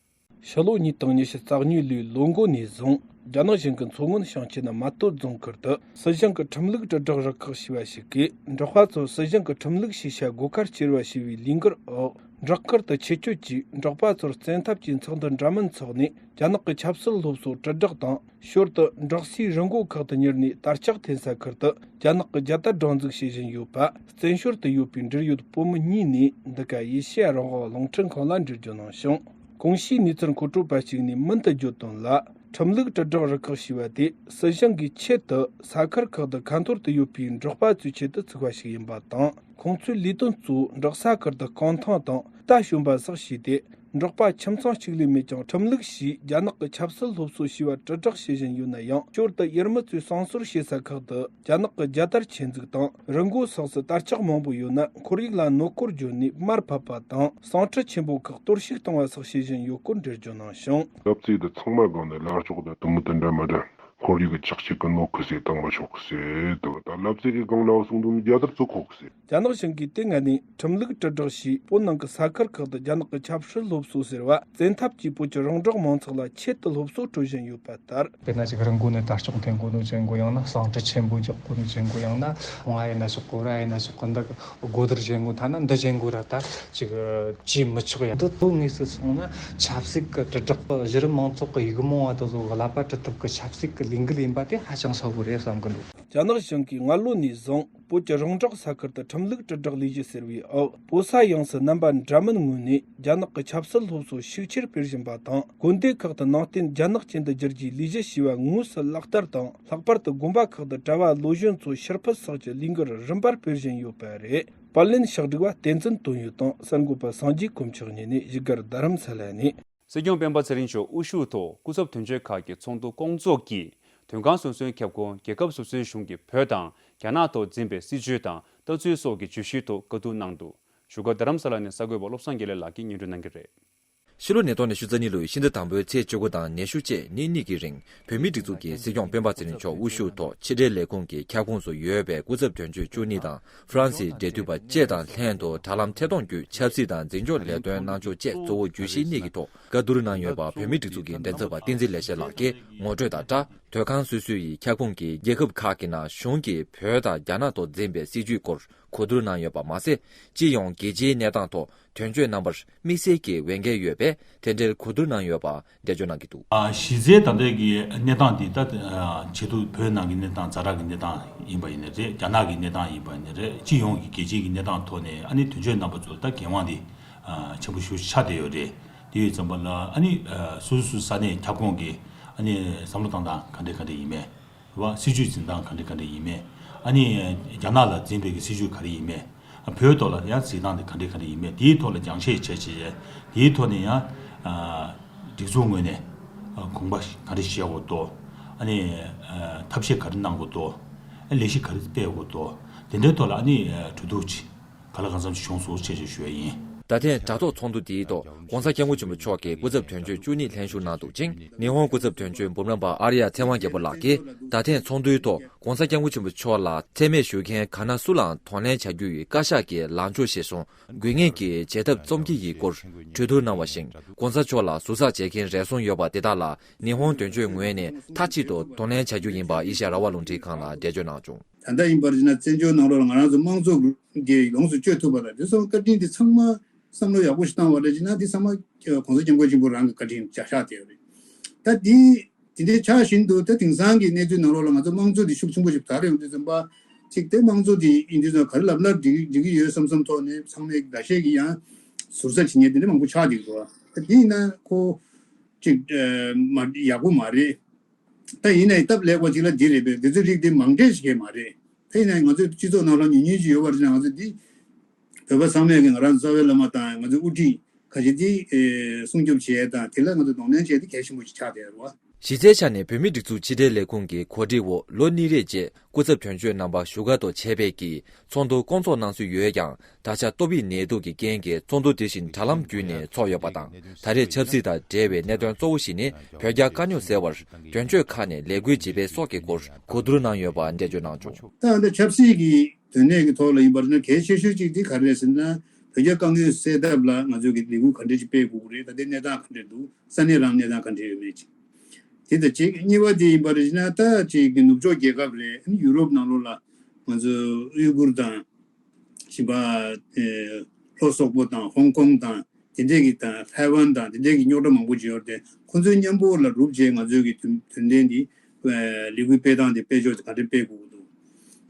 ཕྱི་ལོ་ཉིས་སྟོང་ཉི་ཤུ་རྩ་གཉིས་ལོའི་ལོ་འགོ་ནས་བཟུང་། རྒྱ་ནག་གཞུང་གི་མཚོ་སྔོན་ཞིང་ཆེན་རྨ་སྟོད་རྫོང་ཁུལ་དུ་སྲིད་གཞུང་གི་ཁྲིམས་ལུགས་དྲིལ་བསྒྲགས་རུ་ཁག་ཞེས་པ་ཞིག་གིས། འབྲོག་པ་ཚོར་སྲིད་གཞུང་གི་ཁྲིམས་ལུགས་ཤེས་བྱ་སྒོ་ཁར་སྐྱེལ་བ་ཞེས་པའི་ལས་འགུལ་འོག་འབྲོག་ཁུལ་དུ་ཆེད་བསྐྱོད་ཀྱིས་འབྲོག་པ་ཚོར་བཙན་ཐབས་ཀྱིས་ཚོགས་འདུ་འདྲ་མིན་འཚོགས་ནས། རྒྱ་ནག་གི་ཆབ་སྲིད་སློབ་གསོ་དྲིལ་བསྒྲགས་དང་། ཞོར་དུ་འབྲོག་སའི་རི་མགོ་ཁག་ཏུ་ཉུལ་ནས་དར་ལྕོག་འཐེན་ས་ཁུལ་དུ་རྒྱ་ནག་གི་རྒྱལ་དར་སྒྲེང་འཛུགས་བྱེད་བཞིན་ཡོད་པ། བཙན་བྱོལ་དུ་ཡོད་པའི་འབྲེལ་ཡོད་བུ་མོ་གཉིས་ནས་འདི་ག་ཨེ་ཤེ་ཡ་རང་དབང་རླུང་འཕྲིན་ཁང་ལ་འགྲེལ་བརྗོད་གནང་བྱུང་། གོང་ཞུས་གནས་ཚུལ་མཁོ་སྤྲོད་པ་ཞིག་ནས་མུ་མཐུད་བརྗོད་དོན་ལ། ཁྲིམས་ལུགས་དྲིལ་བསྒྲགས་རུ་ཁག་ཞེས་པ་དེ་སྲིད་གཞུང་གིས་ཆེད་དུ་ས་ཁུལ་ཁག་ཏུ་ཁ་འཐོར་དུ་ཡོད་པའི་འབྲོག་པ་ཚོའི་ཆེད་དུ་བཙུགས་པ་ཞིག་ཡིན་པ་དང་། ཁོང་ཚོའི་ལས་དོན་གཙོ་བོ་འབྲོག་ས་ཁུལ་དུ་རྐང་ཐང་དང་རྟ་བྱིན་པ་སོགས་བྱས་ཏེ། འབྲོག་པ་ཁྱིམ་ཚང་གཅིག་ལས་མེད་ཀྱང་། ཁྲིམས་ལུགས་ཞེས་རྒྱ་ནག་གི་ཆབ་སྲིད་སློབ་གསོ་ཞེས་པ་དྲིལ་བསྒྲགས་བྱེད་བཞིན་ཡོད་ན་ཡང་། ཞོར་དུ་ཡུལ་མི་ཚོས་བསང་གསོལ་བྱེད་ས་ཁག་ཏུ་རྒྱ་ནག་གི་རྒྱལ་དར་ཆེད་འཛུགས་དང་། རི་མགོ་སོགས་སུ་དར་ལྕོག་མང་པོ་ཡོད་ན། ཁོར་ཡུག་ལ་གནོད་སྐོར་བརྗོད་ནས་མར་ཕབ་པ་དང་། བསང་ཁྲི་ཆེན་པོ་ཁག་གཏོར་བཤིག་བཏང་བ་སོགས་བྱེད་བཞིན་ཡོད་སྐོར་འགྲེལ་བརྗོད་གནང་བྱུང་། ལབ་ཙེ་དེ་ཚང་མ་སྒང་ནས་ལ་ལྕོག་དང་དུམ་བུ་དེ་འདྲ་མི་འདྲ། ཁོར་ཡུག་གི་ཆག་ཆེ་གི་ནོ་ཁུ་སེ་བཏང་མ་ཆོག་གི་སེ་དུ། ད་ལབ་ཙེ་གི་སྒང་ལ་སོང་དུ་རྒྱ་དར་ཚུགས་ཁོག་གི་སེ། རྒྱ་ནག་གཞུང་གིས་དེ་སྔ་ནས་ཁྲིམས་ལུགས་དྲིལ་བསྒྲགས་ཞེས་བོད་ནང་གི་ས་ཁུལ་ཁག་ཏུ་རྒྱ་ནག་གི་ཆབ་སྲིད་སློབ་གསོ་ཟེར་བ་བཙན་ཐབས་ཀྱིས་བོད་ཀྱི་རོང་འབྲོག་མང་ཚོགས་ལ་ཆེད་དུ་སློབ་གསོ་སྤྲོད་བཞིན་ཡོད་པ་ལྟར། དཔེར་ན་ཅིག་རི་མགོ་ནས་དར་ལྕོག་འཐེན་དགོས་ནོ་ཅན་གོ་ཡང་ན་བསང་ཁྲི་ཆེན་པོ་རྒྱག་དགོས་ནོ་ཅན་གོ་ཡང་ན་ང་ཡིན་ན་ཆོག་གོ་ར་ཡིན་ན་ཆོག་གོ་འདི་སྒོ་དར་ཅན་གོ་ཐ་ན་འདི་ཅན་གོ་ར་ད་ཅིག་བྱེད་མི་ཆོག་ཡ། འདི་དོན་དངོས་སུ་སོང་ན་ཆབ་སྲིད་ཀྱི་དྲིལ་བསྒྲགས་པ་གཞི་རིམ་མང་ཚོགས་ཀྱི་ཡིག་རྨོངས་པ་དེ་ཚོ་གི་ཀླད་པ་དཀྲུག་ཐབས་ཀྱི་ཆབ་སྲིད་ཀྱི་ ལས་འགུལ་ཡིན་པ་དེ་ཧ་ཅང་སོག་པོ་རེད་བསམ་གི་འདུག་རྒྱ་ནག་གཞུང་གིས་སྔ་ལོ་ནས་བཟུང་བོད་ཀྱི་རོང་བྲག་ས་ཁུལ་དུ་ཁྲིམས་ལུགས་དྲིལ་བསྒྲགས་ལས་གཞི་ཟེར་བའི་འོག་བོད་ས་ཡོངས་སུ་རྣམ་པ་འདྲ་མིན་ངོས་ནས་རྒྱ་ནག་གི་ཆབ་སྲིད་སློབ་གསོ་ཤུགས་ཆེར་སྤེལ་བཞིན་པ་དང་། དགོན་སྡེ་ཁག་ཏུ་ནང་བསྟན་རྒྱ་ནག་ཅན་དུ་བསྒྱུར་རྒྱུའི་ལས་གཞི་ཞེས་པ་དངོས་སུ་ལག་བསྟར་དང་། ལྷག་པར་དུ་དགོན་པ་ཁག་ཏུ་གྲྭ་བ་བློ་གཞོན་ཚོ་ཕྱིར་ཕུད་སོགས་ཀྱི་ལས་འགུལ་རིམ་པར་སྤེལ་བཞིན་ཡོད་པ་རེད། པར་ལེན་ཕྱག་སྒྲིག་པ་བསྟན་འཛིན་དོན་ཡོད་དང་གསར་འགོད་པ་སངས་རྒྱས་དཀོན་མཆོག་གཉིས་ནས་བཞུགས་སྒར་རྡ་རམ་ས་ལ་ནས། སྲིད་སྐྱོང་སྤེན་པ་ཚེ་རིང་མཆོག་དབུ་བཞུགས་ཐོག་སྐུ་ཚབ་དོན་གཅོད་ཁག་གི་ཚོགས་འདུ་སྐོང་ཚོགས་ཀྱིས། དོན་ཁང་སོ་སོའི་ཁྱབ་ཁོངས་རྒྱལ་ཁབ་སོ་སོའི་གཞུང་གིས་བོད་དང་རྒྱ་ནག་ཐོག་འཛིན་པའི་སྲིད་བྱུས་དང་ལྟ་ཚུལ་སོགས་ཀྱི་བརྗོད་གཞིའི་ཐོག་བཀའ་བསྡུར་གནང་འདུག་བཞུགས་སྒར་རྡ་རམ་ས་ལ་ནས་གསར་འགོད་པ་བློ་བཟང་དགེ་ལེགས་ལགས་ཀྱིས་སྙན་སྒྲོན་གནང་གི་རེད། ཕྱི་ལོ་ཉིས་སྟོང་ཉི་ཤུ་རྩ་གཉིས་ལོའི་ཕྱི་ཟླ་དང་པོའི་ཚེས་བཅུ་དགུ་དང་ཉི་ཤུ་བཅས་ཉིན་གཉིས་ཀྱི་རིང་བོད་མིའི་སྒྲིག་འཛུགས་ཀྱི་སྲིད་སྐྱོང་སྤེན་པ་ཚེ་རིང་མཆོག་དབུ་བཞུགས་ཐོག་ཕྱི་དྲིལ་ལས་ཁུངས་ཀྱི་ཁྱབ་ཁོངས་སུ་ཡོད་པའི་སྐུ་ཚབ་དོན་གཅོད་བཅུ་གཉིས་དང་ཧྥ་རན་སིའི་འབྲེལ་མཐུད་པ་བཅས་དང་ལྷན་དུ་དྲ་ལམ་ཐད་གཏོང་བརྒྱུད་ཆབ་སྲིད་དང་འཛིན་སྐྱོང་ལས་དོན་གནང་ཕྱོགས་བཅས་གཙོ་བོ་བརྗོད་གཞི་གཉིས་ཀྱི་ཐོག་བཀའ་བསྡུར་གནང་ཡོད་པ་བོད་མིའི་སྒྲིག་འཛུགས་ཀྱི་མགྲིན་ཚབ་པ་བསྟན་འཛིན་ལེགས་བཤད་ལགས་ཀྱིས་ངོ་སྤྲོད་དང་སྦྲགས། དོན་ཁང་སོ་སོ་ཡི་ཁྱབ་ཁོངས་ཀྱི་རྒྱལ་ཁབ་ཁག་གི་ནང་གཞུང་གིས་བོད་དང་རྒྱ་ནག་ཐོག་འཛིན་པའི་སྲིད་བྱུས་སྐོར་གོ་བསྡུར་གནང་ཡོད་པ་མ་ཟད། སྤྱི་ཡོངས་རྒྱལ་སྤྱིའི་གནས་སྟངས་ཐོག་དོན་གཅོད་རྣམ་པར་དམིགས་བསལ་གྱི་འོས་འགན་ཡོད་པས་དེ་འབྲེལ་གོ་བསྡུར་གནང་ཡོད་པ་འགྲེལ་བརྗོད་གནང་གི་འདུག་ཨ། གཞི་རྩའི་ད་ལྟའི་གི་གནས་སྟངས་འདི་ད་ཨ། ཆེད་དུ་བོད་ནང་གི་གནས་སྟངས་ཛ་དྲག་གི་གནས་སྟངས་ཡིན་པ་ཡིན་ནའི་རེད། རྒྱ་ནག་གི་གནས་སྟངས་ཡིན་པ་ཡིན་ནའི་རེད། སྤྱི་ཡོངས་ཀྱི་རྒྱལ་སྤྱིའི་གི་གནས་སྟངས་ཐོག་ནས་ཨ་ནི་དོན་གཅོད་རྣམ་པ་ཚོ་ལ་ད་འགན་དབང་འདི་ཨ། ཆེན་པོ་ཞེ་པོ་ཆགས་བསྡད་ཡོད་རེད། དེ་ཡོད་ཙམ་པ་ལ་ཨ་ནི་ཨ། སོ་སོ་སོའི་ས་གནས་ཁྱབ་ཁོངས་ཀྱི་ཨ་ནི་བསམ་བློ་བཏང་སྟངས་ག་འདྲ་ག་འདྲ་ཡིན་མིན། རེད་བ། སྲིད་བྱུས་འཛིན་སྟངས་ག་འདྲ་ག་འདྲ་ཡིན་མིན། ཨ་ནི་རྒྱ་ནག་ལ་འཛིན་པའི་གི་སྲིད་བྱུས་ག་རེ་ཡིན་མིན། བོད་ཐོག་ལ་ཡང་འཛིན་སྟངས་དེ་ག་འདྲ་ག་འདྲ་ཡིན་མིན། དེའི་ཐོག་ལ་རྒྱང་ཤེལ་བྱས་བྱས། དེའི་ཐོག་ནས་ཡང་ཨ། སྒྲིག་འཛུགས་ངོས་ནས་ཨ། དགོངས་པ་ག་རེ་བཞེས་དགོས་འདུག་ཨ་ནི་ཨ། ཐབས་ཤེས་ག་རེ་གནང་དགོས་འདུག་ཨ། ལས་གཞི་ག་རེ་སྤེལ་དགོས་འདུག་དེ་འདྲའི་ཐོག་ལ་ཨ་ནི་ཨ། གྲོས་བསྡུར་ཅིག་ག་ལ་གང་འཚམ་ཞིག་བྱུང་སོང་ཞེས་ཞུ་ཡ་ཡིན། ད་ཐེངས་དྲ་ཐོག་ཚོགས་འདུ་འདིའི་ཐོག་༧གོང་ས་༧སྐྱབས་མགོན་ཆེན་པོ་མཆོག་གིས་སྐུ་ཚབ་དོན་གཅོད་བཅུ་གཉིས་ལྷན་ཞུགས་གནང་འདུག་ཅིང་། ཉི་ཧོང་སྐུ་ཚབ་དོན་གཅོད་འབུམ་རམས་པ་ཨར་ཡ་ཚེ་དབང་རྒྱལ་པོ་ལགས་ཀྱིས་ད་ཐེངས་ཚོགས་འདུའི་ཐོག་༧གོང་ས་༧སྐྱབས་མགོན་ཆེན་པོ་མཆོག་ལ་མཚན་སྨད་ཞུ་མཁན་ག་ན་སུ་ལའང་གདོང་ལེན་བྱ་རྒྱུ་ཡི་བཀའ་ཤག་གི་ལངས་ཕྱོགས་གཞིར་བཟུང་དགོས་ངེས་ཀྱི་བྱེད་ཐབས་རྩོམ་གྱི་ཡིན་སྐོར་གྲོས་བསྡུར་གནང་བ་བཞིན། ༧གོང་ས་མཆོག་ལ་ཟུར་ཟ་བྱེད་མཁན་རེ་ཟུང་ཡོད་པ་དེ་དག་ལ་ཉི་ཧོང་དོན་གཅོད་ངོས་ནས་མཐའ་གཅིག་ཏུ་གདོང་ལེན་བྱ་རྒྱུ་ཡིན་པ་ཨེ་ཤ་ཡ་རང་དབང་རླུང་འཕྲིན་ཁང་ལ་འགྲེལ་བརྗོད་གནང་བྱུང་། ད་ལྟ་ཡིན་པར་བྱས་ན་བཙན་བྱོལ་ནང་ལོགས་ལ་ང་རང་ཚོ་དམངས་གཙོ་གི་ལོངས་སུ་སྤྱོད་ཐུབ་པ་དང་དེ་སོགས་བཀའ་དྲིན་དེ་ཚང་མ་བསམ་བློ་ཡག་པོ་ཞིག་བཏང་བ་རེད་བྱས་ན་དེ་ཚང་མ་༧གོང་ས་༧སྐྱབས་མགོན་ཆེན་པོ་རང་གི་བཀའ་དྲིན་བྱ་བཞག་དེ་རེད། ད་དེ་དེ་འདྲའི་ཆགས་བཞིན་དུ་ད་དེང་སང་གི་གནས་ཚུལ་ནང་ལོགས་ལ་ང་ཚོ་དམངས་གཙོ་དེ་ཤུགས་ཆེན་པོ་ཞིག་དར་ཡོང་དུས་ཙམ་པ་ཅིག་དེ་དམངས་གཙོ་དེ་ཡིན་དུས་ཙམ་ག་རེ་ལབ་ན་འགྲིག་འགྲིག་གི་ཡོད་བསམ་བསམ་ཐོག་ནས་ཚང་མས་ལག་ཤེས་ཀྱི་ཡང་ཟུར་ཟ་བྱེད་མཁན་དེ་འདྲ་མང་པོ་ཆགས་འདུག་རེད་བ། ད་དེ་ཡིན་ན་ཁོ་ཅིག་མ་ཡག་པོ་མ་རེད། ད་ཡིན་ནའི་སྟབས་ལེགས་པ་ཅིག་ལ་འདི་རེད་པས། འདི་ཚོའི་རིགས་འདི་མང་གྲས་ཤིག་གས་མ་རེད། ད་ཡིན་ནའི་ང་ཚོའི་སྤྱི་ཚོགས་ནང་ལ་ཉུང་ཉུང་ཅིག་ཡོད་པར་བྱས་ན་ང་ཚོ་འདི་བོད་པ་ཚང་མས་ཀྱི་ང་རང་ཚོ་རྩ་བའི་བླ་མ་དང་ང་ཚོའི་དབུ་ཁྲིད་ཁ་ཤས་འདི་ཨེ་སྲུང་སྐྱོབ་བྱེད་ཡས་དང་དེ་ལ་ང་ཚོ་གདོང་ལེན་བྱེད་ཡས་འདི་གལ་ཆེན་པོ་ཞིག་ཆགས་བསྡད་ཡོད་རེད་བ། གཞི་རྩའི་ཆ་ནས་བོད་མིའི་སྒྲིག་འཛུགས་ཕྱི་དྲིལ་ལས་ཁུངས་ཀྱི་གོ་སྒྲིག་འོག་ལོ་གཉིས་རེའི་རྗེས་སྐུ་ཚབ་དོན་གཅོད་རྣམ་པ་བཞུགས་སྒར་དུ་ཆེད་ཕེབས་ཀྱིས་ཚོགས་འདུ་སྐོང་ཚོགས་གནང་སྲོལ་ཡོད་ཀྱང་། ད་ཆ་ཏོག་དབྱིབས་ནད་དུག་གི་རྐྱེན་གྱིས་ཚོགས་འདུ་དེ་བཞིན་དྲ་ལམ་བརྒྱུད་ནས་ཚོགས་ཡོད་པ་དང་། ད་རེས་ཆབ་སྲིད་དང་འབྲེལ་བའི་གནད་དོན་གཙོ་བོ་ཞིག་ནི་བོད་རྒྱ་དཀའ་རྙོག་སེལ་བར་དོན་གཅོད་ཁག་ནས་ལས་འགུལ་ཇི་སྤེལ་སོགས་ཀྱི་སྐོར་གོ་བསྡུར་གནང་ཡོད་པ་འགྲེལ་བརྗོད་གནང་བྱུང་། ད་ད་ཆབ་སྲིད་ཀྱི་དོན་གནད་ཀྱི་ཐོག་ལ་ཡིན་པར་ན་གལ་ཆེ་ཤོས་གཅིག་དེ་ག་རེ་རེད་ཟེར་ན། བོད་རྒྱ་དཀའ་ངལ་སེལ་ཐབས་ལ་ང་ཚོས་ཀྱི་ལས་འགུལ་ག་འདྲ་ཞིག་སྤེལ་དགོས་ཀྱི་རེད། ད་ལྟའི་གནས་སྟངས་ག་འདྲ་འདུག་ས་གནས་རང་གནས་སྟངས་ག་འདྲ་ཡོད་མེད་ཅིག་དེ་དང་གཅིག་གཉིས་པ་དེ་ཡིན་པར་བྱས་ན་ད་ཅིག་གི་ནུབ་ཕྱོགས་རྒྱལ་ཁབ་རེད། ཡུ་རོབ་ནང་ལོགས་ལ་ང་ཚོ་ཨུའི་གུར་དང་། ཞིང་པ། ལྷོ་སོག་པོ་དང་ཧོང་ཀོང་དང་དེ་འདྲས་ཀྱི་དང་ཐའེ་ཝན་དང་དེ་འདྲས་ཀྱི་རྙོག་དྲ་མང་པོ་ཅིག་ཡོད་རེད་དེ། ཁོ་ཚོའི་མཉམ་པོ་ལ་རུབ་བྱས་ང་ཚོའི་གི་དོན་དོན་ལྡན་འདི་ལས་འགུལ་སྤེལ་སྟངས་དེ་སྤེལ་ཕྱོགས་དེ་ག་འདྲས་སྤེལ་དགོས་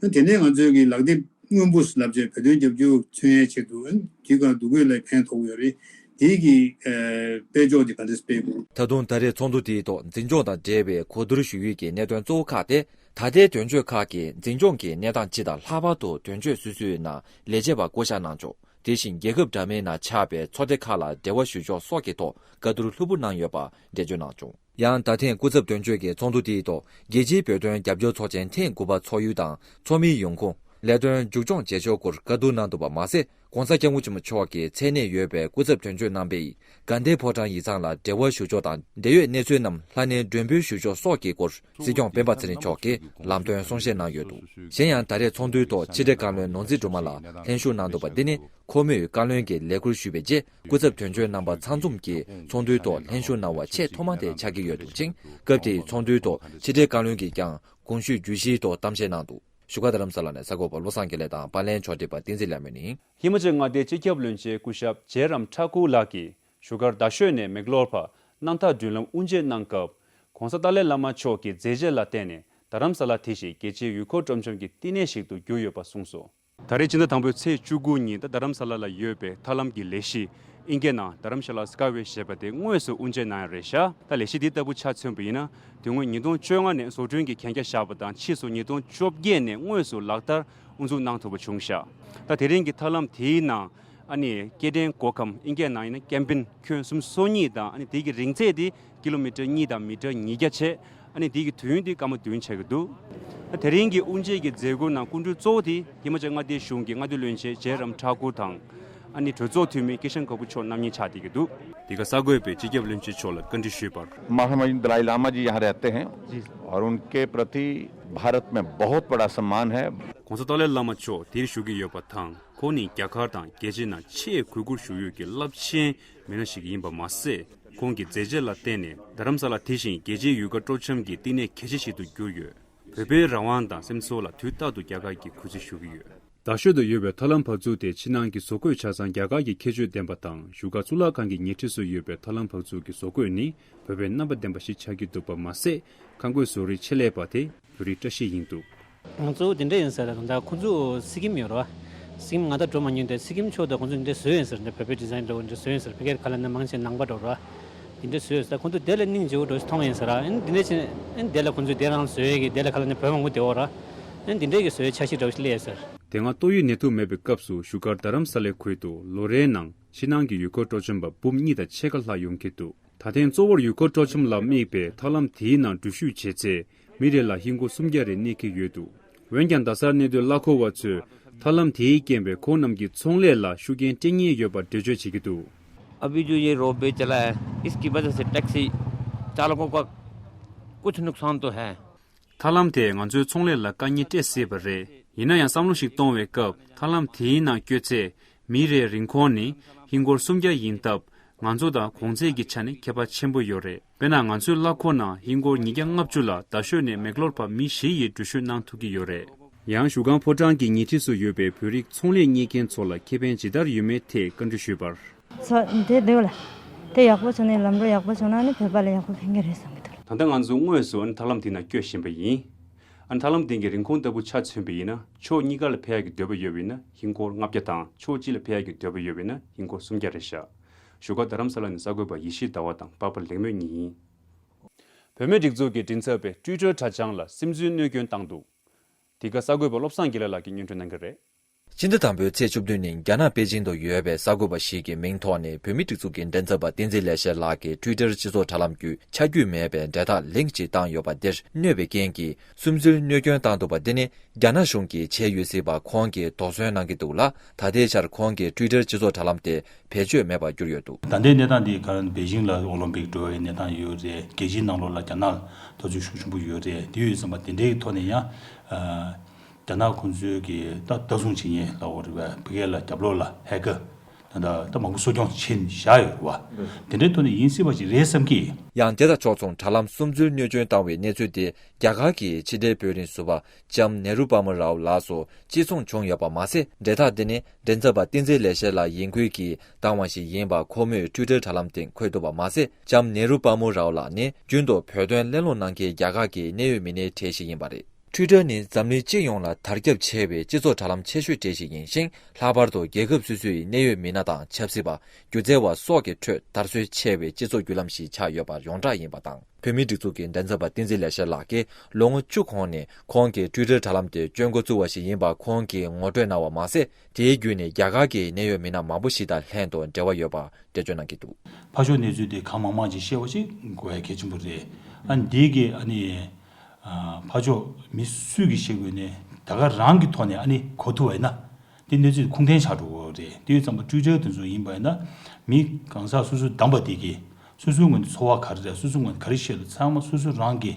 ཀྱི་འདུག་དེ་ནས་ང་ཚོའི་གི་ལག་དེབ་སྔོན་པོ་ལབ་བྱས་བོད་དོན་རྒྱབ་སྐྱོར་མཚོན་ཡས་ཆེད་དུ་དུས་གང་སྡུག་གུ་ལ་ཕན་ཐོགས་ཡོད་རེད། དེའི་གི་སྤེལ་ཕྱོགས་དེ་ག་འདྲས་སྤེལ་དགོས། ད་དུང་ད་རེས་ཚོགས་འདུ་དེའི་ཐོག་འཛིན་སྐྱོང་དང་འབྲེལ་བའི་གོ་བསྡུར་ཞུ་ཡུལ་གྱི་གནད་དོན་གཙོ་བོ་ཁག་སྟེ། ད་ལྟའི་དོན་གཅོད་ཁག་གིས་འཛིན་སྐྱོང་གི་གནས་སྟངས་སྤྱི་དང་ལྷག་པར་དུ་དོན་གཅོད་སོ་སོའི་ནང་ལས་བྱེད་པ་བསྐོ་གཞག་གནང་ཕྱོགས། དེ་བཞིན་རྒྱལ་ཁབ་འདྲ་མིན་ནང་ཆགས་པའི་ཚོགས་སྡེ་ཁག་ལ་འབྲེལ་བ་ཞུ་ཕྱོགས་སོགས་ཀྱི་ཐོག་བཀའ་བསྡུར་ལྷུག་པོ་གནང་ཡོད་པ་འགྲེལ་བརྗོད་གནང་བྱུང་། ཡང་ད་ཐེངས་སྐུ་ཚབ་དོན་གཅོད་ཀྱིས་ཚོགས་འདུ་དེའི་ཐོག་རྒྱལ་སྤྱིའི་བོད་དོན་རྒྱབ་སྐྱོར་ཚོགས་ཆེན་ཐེངས་དགུ་པ་ཚོགས་ཡུལ་དང་ཚོགས་མིའི་ཡོང་ཁུངས། ལས་དོན་མཇུག་སྐྱོང་བྱེད་ཕྱོགས་སྐོར་བཀའ་བསྡུར་གནང་འདུག་པ་མ་ཟད། ༸གོང་ས་༸སྐྱབས་མགོན་ཆེན་པོ་མཆོག་གི་མཚན་གནས་ཡོད་པའི་སྐུ་ཚབ་དོན་གཅོད་རྣམ་པས་དགའ་ལྡན་ཕོ་བྲང་ཡིག་ཚང་ལ་འབྲེལ་བ་ཞུ་ཕྱོགས་དང་འབྲེལ་ཡོད་གནས་ཚུལ་རྣམས་ལྷན་ནས་མགྲོན་འབོད་ཞུ་ཕྱོགས་སོགས་ཀྱི་སྐོར་སྲིད་སྐྱོང་སྤེན་པ་ཚེ་རིང་མཆོག་གིས་ལམ་སྟོན་གསུང་བཤད་གནང་ཡོད་འདུག་གཞན་ཡང་ད་རེས་ཚོགས་འདུའི་ཐོག་ཕྱི་དྲིལ་བཀའ་བློན་ནོར་འཛིན་སྒྲོལ་མ་ལགས་ལྷན་ཞུགས་གནང་འདུག་པ་འདི་ནི་ཁོ་མོས་བཀའ་བློན་གྱི་ལས་ཁུར་ཞུས་པའི་རྗེས་སྐུ་ཚབ་དོན་གཅོད་རྣམ་པ་ཚང་འཛོམས་ཀྱིས་ཚོགས་འདུའི་ཐོག་ལྷན་ཞུགས་གནང་བ་ཆེས་ཐོག་མ་དེ་ཆགས་ཀྱི་ཡོད་འདུག་ཅིང་། སྐབས་དེའི་ཚོགས་འདུའི་ཐོག་ཕྱི་དྲིལ་བཀའ་བློན་གྱིས་ཀྱང་གོང་ཞུས་བརྗོད་གཞིའི་ཐོག་གཏམ་བཤད་གནང་འདུག་བཞུགས་སྒར་རྡ་རམ་ས་ལ་ནས་གསར་འགོད་པ་བློ་བཟང་དགེ་ལེགས་དང་པར་ལེན་ཕྱོགས་སྒྲིག་པ་བསྟན་འཛིན་ལྷ་མོ་ནི། ཧི་མ་ཅལ་མངའ་སྡེའི་སྤྱི་ཁྱབ་བློན་ཆེན་སྐུ་ཞབས་ཇེ་རམ་ཐ་ཀུར་ལགས་ཀྱིས་བཞུགས་སྒར་རྡ་ཤོད་ནས་མེག་ལོར་བར་གནམ་ཐང་མདུན་ལམ་དབུ་འབྱེད་གནང་སྐབས། ༸གོང་ས་ཏཱ་ལའི་བླ་མ་མཆོག་གི་མཛད་རྗེས་ལ་བརྟེན་ནས་རྡ་རམ་ས་ལ་དེ་བཞིན་རྒྱལ་སྤྱིའི་ཡུལ་སྐོར་སྤྲོ་འཆམ་གྱི་བསྟི་གནས་ཤིག་ཏུ་གྱུར་ཡོད་པ་གསུངས་སོ། ད་རེས་སྤྱི་ཟླ་དང་པོའི་ཚེས་བཅུ་དགུ་ཉིན་ད་རྡ་རམ་ས་ལ་ལ་ཡོད་པའི་ཐར་ལམ་གྱི་ལས་གཞི་ཨིན་སྐད་ནང་Dharamshala Skyway ཞེས་པ་དེ་དངོས་སུ་དབུ་འབྱེད་གནང་ཡ་རེད་ཤག་ད་ལས་གཞི་འདི་ལྟ་བུ་ཆ་མཚོན་པ་ཡིན་ན། དེ་སྔོན་ཉིས་སྟོང་བཅོ་ལྔ་ནས་བཟོ་སྐྲུན་གྱི་གན་རྒྱ་བཞག་པ་དང་ཕྱིས་སུ་ཉིས་སྟོང་བཅོ་བརྒྱད་ནས་དངོས་སུ་ལག་བསྟར་དབུ་འཛུགས་གནང་ཐུབ་པ་བྱུང་ཤག་ད་དེ་རིང་གི་ཐར་ལམ་དེའི་ནང་ཨ་ནི་སྐྱེ་ཕྲེང་མགོ་ཁམས་ཨིན་སྐད་ནང་ཡིན་ན་ཀེམ་པིན་ཁྱོན་སུམ་ཅུ་སོ་གཉིས་དང་ཨ་ནི་དེ་གི་རིང་ཚད་དེ་ཀི་ལོ་མི་ཊར་གཉིས་དང་མི་ཊར་ཉིས་བརྒྱ་བྱས། ཨ་ནི་དེ་གི་དུས་ཡུན་དེ་སྐར་མ་བདུན་ཆགས་ཀྱི་འདུག་ད་དེ་རིང་གི་དབུ་འབྱེད་ཀྱི་མཛད་སྒོའི་ནང་སྐུ་མགྲོན་གཙོ་བོ་དེ་ཧི་མ་ཅལ་མངའ་སྡེའི་གཞུང་གི་མངའ་སྡེ་བློན་ཆེན་ཇེ་རམ་ཐཱ་ཀུར་དང་། ཨ་ནི་གྲོས་ཚོགས་འཐུས་མི་ཀི་ཤན་གྷོ་པུ་མཆོག་རྣམ་གཉིས་ཆགས་བསྡད་ཀྱི་འདུག་དེ་ག་གསར་འགོད་པས་སྤྱི་ཁྱབ་བློན་ཆེན་མཆོག་ལ་བཀའ་འདྲི་ཞུས་པར། महामहिम दलाई लामा जी यहाँ रहते हैं और उनके प्रति भारत में बहुत बड़ा सम्मान है।༸གོང་ས་ཏཱ་ལའི་བླ་མ་མཆོག་དེར་བཞུགས་ཀྱི་ཡོད་པ་དང་། ཁོང་ནི་རྒྱ་གར་དང་རྒྱལ་སྤྱིའི་ནང་ཆེས་གུས་བཀུར་ཞུ་ཡུལ་གྱི་རླབས་ཆེན་མི་སྣ་ཞིག་ཡིན་པ་མ་ཟད། ཁོང་གི་མཛད་རྗེས་ལ་བརྟེན་ནས་རྡ་རམ་ས་ལ་དེ་བཞིན་རྒྱལ་སྤྱིའི་ཡུལ་སྐོར་སྤྲོ་འཆམ་གྱི་བསྟི་གནས་གལ་ཆེ་ཞིག་ཏུ་གྱུར་ཡོད། བོད་པའི་རང་དབང་དང་སེམས་ཚོར་ལ་དུས་རྟག་ཏུ་རྒྱ་གར་གྱིས་གུས་བརྩི་ཞུ་གི་ཡོད། རྡ་ཤོད་དུ་ཡོད་པའི་ཐར་ལམ་བག་ཚུགས་དེ་ཕྱི་ནང་གི་བཟོ་བཀོད་ཆ་ཚང་རྒྱ་གར་གྱི་ཁྱད་ཆོས་ལྡན་པ་དང་། བཞུགས་སྒར་གཙུག་ལག་ཁང་གི་ཉེ་འཁྲིས་སུ་ཡོད་པའི་ཐར་ལམ་བག་ཚུགས་ཀྱི་བཟོ་བཀོད་ནི་བོད་པའི་རྣམ་པ་ལྡན་པ་ཞིག་ཆགས་ཀྱི་འདུག་པ་མ་ཟད། ཁང་བཀོད་བཟོ་རིག་ཆེད་ལས་པ་དེ་བོད་རིགས་བཀྲ་ཤིས་ཡིན་འདུག་ང་གཙོ་བོ་དེ་འདྲ་ཡིན་ཟེར་ལ། ད་ཁོང་ཚོ་སི་ཀིམ་ཡོད་རེད་བ། སི་ཀིམ་ང་ད་འགྲོ་མ་མྱོང་དེ། སི་ཀིམ་ཕྱོགས་དེ་ཁོང་ཚོ་འདི་འདྲ་བཟོས་ཡིན་ཟེར། འདི་བོད་པའི་ཌི་ཛའིན་འདྲ་བོ་འདི་འདྲ་བཟོས་ཡིན་ཟེར། ཕ་གིར་ག་ལ་ནི་མང་ཆེ་ནང་པ་འགྲོ་རེད་བ། འདི་འདྲ་བཟོས་ཡོད་ཟེར། ཁོང་ཚོ་དེ་ལ་སྙིང་རྗེ་བོ་འགྲོ་ཞིག་མཐོང་ཡིན་ཟེར། ཨ་ནི་འདི་འདྲ་བྱས་ཨ་ནི་དེ་ལ་ཁོང་ཚོས་དེ་རང་བཟོས་ཡོད་གི། དེ་ལ་ག་ལ་ནི་བོད་མང་པོ་བསྡད་ཡོད་རེད། ཨ་ནི་འདི་འདྲ་གི་བཟོས་འཆར་གཞི་འདྲ་བོ་ཞིག་སླེབས་ཡོད་ཟེར། དེ་སྔ་ཏོག་དབྱིབས་ནད་དུག་མེད་པའི་སྐབས་སུ་བཞུགས་སྒར་རྡ་རམ་ས་ལའི་ཁུལ་དུ་ལོ་རེའི་ནང་ཕྱི་ནང་གི་ཡུལ་སྐོར་སྤྲོ་འཆམ་པ་འབུམ་གཉིས་དང་ཕྱེད་ཀ་ལྷག་ཡོང་གི་འདུག་ད་ཐེངས་གཙོ་བོར་ཡུལ་སྐོར་སྤྲོ་འཆམ་ལ་དམིགས་པའི་ཐར་ལམ་དེའི་ནང་འགྲུལ་བཞུད་བྱེད་ཚེ། མི་རེ་ལ་ཧིན་སྒོར་སུམ་བརྒྱ་རེ་གནས་ཀྱི་ཡོད་འདུག་འོན་ཀྱང་རྡ་སར་གནས་སྡོད་གླ་འཁོར་བ་ཚོས་ཐར་ལམ་དེའི་རྐྱེན་པས་ཁོང་རྣམས་ཀྱི་ཚོང་ལས་ལ་ཤུགས་རྐྱེན་སྤྲད་ངེས་ཡོད་པར་འགྲེལ་བརྗོད་བྱེད་ཀྱི་འདུག अभी जो ये रोपवे चला है, इसकी वजह से टैक्सी चालकों का कुछ नुकसान तो है। ཐར་ལམ་དེས་ང་ཚོའི་ཚོང་ལས་ལ་དཀའ་ངལ་སྤྲད་སྲིད་པ་རེད། ཡིན་ན་ཡང་བསམ་བློ་ཞིག་གཏོང་བའི་སྐབས། ཐར་ལམ་དེའི་ནང་བསྐྱོད་ཚེ། མི་རེའི་རིན་གོང་ནི་ཧིན་སྒོར་སུམ་བརྒྱ་ཡིན་སྟབས། ང་ཚོ་དང་གོང་ཚད་ཀྱི་ཆ་ནས་ཁྱད་པར་ཆེན་པོ་ཡོད་རེད། དཔེར་ན། ང་ཚོའི་གླ་འཁོར་ནང་ཧིན་སྒོར་ཉིས་བརྒྱ་ལྔ་བཅུ་ལ་རྡ་ཤོད་ནས་མེག་ལོར་བར་མི་བཞི་ཡིས་འགྲུལ་བཞུད་གནང་ཐུབ་ཀྱི་ཡོད་རེད། ཡང་བཞུགས་སྒར་ཕོ་བྲང་གི་ཉེ་འཁྲིས་སུ་ཡོད་པའི་བོད་རིགས་ཚོང་ལས་གཉེར་མཁན་ཚོ་ལ་ཁེ་ཕན་ཇི་ལྟར་ཡོད་མེད་ཐད་བཀའ་འདྲི་ཞུས་པར། ཚོ་དེ་འདོད་ལ། དེ་ཡག་པོ་བྱུང་ནས་ལམ་རོ་ཡག་པོ་བྱུང་ན་ནི་བོད་པ་ལ་ཡག་པོ་ཕན་གྱི་རེད་བསམ་གྱི་འདུག་ད་ལྟ་ང་ཚོ་དངོས་སུ་ཨ་ནི་ཐར་ལམ་དེ་ན་སྐྱོད་བཞིན་པ་ཡིན། ཨ་ནི་ཐར་ལམ་དེ་གའི་རིན་གོང་ལྟ་བུ་ཆ་མཚོན་པ་ཡིན་ན། ཕྱོགས་གཉིས་ཀ་ལ་ཕེབས་ཡག་གི་འདོད་པ་ཡོད་པ་ཡིན་ན་ཧིན་སྒོར་ལྔ་བརྒྱ་དང་། ཕྱོགས་གཅིག་ལ་ཕེབས་ཡག་གི་འདོད་པ་ཡོད་པ་ཡིན་ན་ཧིན་སྒོར་སུམ་བརྒྱ་རེད་ཤག་བཞུགས་སྒར་རྡ་རམ་ས་ལ་ནས་གསར་འགོད་པ་ཡེ་ཤེས་ཟླ་བ་དང་པ་པ་ལེགས་མོས་གཉིས་ཡིན། བོད་མིའི་སྒྲིག་འཛུགས་ཀྱི་མགྲིན་ཚབ་པས་ཊུའི་ཊར་དྲ་བྱང་ལ་སིམ་འཛུལ་གནོད་སྐྱོན་བཏང་འདུག་དེ་ག་གསར་འགོད་པ་བློ་བཟང་དགེ་ལེགས་ལགས་ཀྱིས་སྙན་སྒྲོན་གནང་གི་རེད། སྤྱི་ཟླ་དང་པོའི་ཚེས་བཅུ་བདུན་ཉིན་རྒྱ་ནག་པེ་ཅིང་དུ་ཡོད་པའི་གསར་འགོད་པ་ཞིག་གི་མིང་ཐོག་ནས་བོད་མིའི་སྒྲིག་འཛུགས་ཀྱི་མགྲིན་ཚབ་པ་བསྟན་འཛིན་ལེགས་བཤད་ལགས་ཀྱིས་ཊུའི་ཊར་སྤྱི་ཚོགས་དྲ་ལམ་བརྒྱུད་ཆ་རྒྱུས་མེད་པའི་འབྲེལ་ཐག་ལིང་ཅིག་བཏང་ཡོད་པ་འདིར་གནོད་པའི་རྐྱེན་གྱིས་སིམ་འཛུལ་གནོད་སྐྱོན་བཏང་འདུག་པ་འདི་ནི་རྒྱ་ནག་གཞུང་གིས་བྱས་ཡོད་སྲིད་པ་ཁོང་གིས་དོགས་ཟོན་གནང་གི་འདུག་ལ། ད་ལྟའི་ཆར་ཁོང་གིས་ཊུའི་ཊར་སྤྱི་ཚོགས་དྲ་ལམ་དེ་བེད་སྤྱོད་མེད་པར་གྱུར་ཡོད་འདུག་ད་ལྟའི་གནས་སྟངས་འདི་ག་རེ། པེ་ཅིང་ལ་ཨོ་ལིམ་པིག་འགྲོ་བའི་གནས་སྟངས་ཡོད་རེད། རྒྱལ་སྤྱིའི་ནང་ལོགས་ལ་རྒྱ་ནག་དོ་ཚིགས་ཤུགས་ཆེན་པོ་ཡོད་རེད། དེ་ཡོད་ཙམ་པ་དེ་འདྲའི་ཐོག་ནས་ཡང་། རྒྱ་ནག་ཁོང་ཚོའི་གི་ད་ལྟ་སྲུང་བྱེད་མཁན་ལབ་དགོས་རེད་པ། བོད་སྐད་ལ་རྒྱབ་ལོགས་ལ་ཧེ་ཀར་ད་ད་ད་མང་པོ་གསོ་སྐྱོང་བྱེད་བཞག་ཡོད་རེད་པ། དེ་འདྲའི་ཐོག་ནས་ཡིན་སྲིད་པ་ཞིག་རེད་བསམ་གི། ཡང་དེ་དང་ཕྱོགས་མཚུངས་དྲ་ལམ་སིམ་འཛུལ་གནོད་སྐྱོན་བཏང་བའི་གནས་ཚུལ་དེ་རྒྱ་གར་གྱི་ཕྱི་འབྲེལ་བོད་རིག་ཟུར་པ་ལྕམ་ནེ་རུ་པ་མོ་རའོ་ལགས་སུ་གཅིག་མཚུངས་བྱུང་ཡོད་པ་མ་ཟད། འབྲེལ་ཐག་འདི་ནི་མགྲིན་ཚབ་པ་བསྟན་འཛིན་ལེགས་བཤད་ལགས་ཡིན་ཁུལ་གྱིས་བཏང་བ་ཞིག་ཡིན་པ་ཁོ་མོས་ཊུའི་ཊར་དྲ་ལམ་སྟེང་འཁོད་འདུག་པ་མ་ཟད། ལྕམ་ནེ་རུ་པ་མོ་རའོ་ལགས་ནི་རྒྱུན་དུ་བོད་དོན་གླེང་སློང་གནང་མཁན་རྒྱ་གར་གྱི་གནད་ཡོད་མི་སྣའི་གྲས་ཤིག་ཡིན་པ་རེད། ཊུའི་ཊར་ནི་འཛམ་གླིང་སྤྱི་ཡོངས་ལ་དར་ཁྱབ་ཆེ་བའི་སྤྱི་ཚོགས་དྲ་ལམ་ཆེ་ཤོས་གྲས་ཤིག་ཡིན་ཞིང་། ལྷག་པར་དུ་རྒྱལ་ཁབ་སོ་སོའི་གནད་ཡོད་མི་སྣ་དང་ཆབ་སྲིད་པ། སྒྱུ་རྩལ་བ་སོགས་ཀྱི་ཁྲོད་དར་སྲོལ་ཆེ་བའི་སྤྱི་ཚོགས་བརྒྱུད་ལམ་ཞིག་ཆགས་ཡོད་པ་ཡོངས་གྲགས་ཡིན་པ་དང་། བོད་མིའི་སྒྲིག་འཛུགས་ཀྱི་མགྲིན་ཚབ་པ་བསྟན་འཛིན་ལེགས་བཤད་ལགས་ཀྱིས་ལོ་ངོ་བཅུ་གོང་ནས་ཁོང་གིས་ཊུའི་ཊར་དྲ་ལམ་དེ་སྤྱོད་འགོ་བཙུགས་པ་ཞིག་ཡིན་པ་ཁོང་གིས་ངོ་སྤྲོད་གནང་བ་མ་ཟད། དེའི་བརྒྱུད་ནས་རྒྱ་གར་གྱི་གནད་ཡོད་མི་སྣ་མང་པོ་ཞིག་དང་ལྷན་དུ་འབྲེལ་བ་ཡོད་པ་འགྲེལ་བརྗོད་གནང་གི་འདུག་ཕར་ཕྱོགས་གནས་ཚུལ་དེ་གང་མང་མང་ཅིག་ཤེས་པ་ཞིག་དགོས་ཡ་གལ་ཆེན་པོ་རེད། ཨ་ནི་འདི་གི་ཨ་ནི། ཕར་ཕྱོགས་མི་སུས་ཀྱིས་ཤེས་དགོས་ནས་ད་ག་རང་གི་ཐོག་ནས་ཨ་ནི་གོ་ཐུབ་པ་ཡིན་ན། དེ་གནས་ཚུལ་ཁུངས་ལྡན་ཆགས་འགྲོ་གི་རེད། དེ་ཡོད་ཙམ་པ་ཊུའི་ཊར་དེ་ཚོ་ཡིན་པ་ཡིན་ན། མི་གང་ཟག་སོ་སོའི་བདམས་པ་དེ་གིས་སོ་སོའི་ངོས་ནས་ཚོར་བ་ག་རེ་རེད། སོ་སོའི་ངོས་ནས་ག་རེ་བཤད་འདུག་ཚང་མ་སོ་སོ་རང་གི་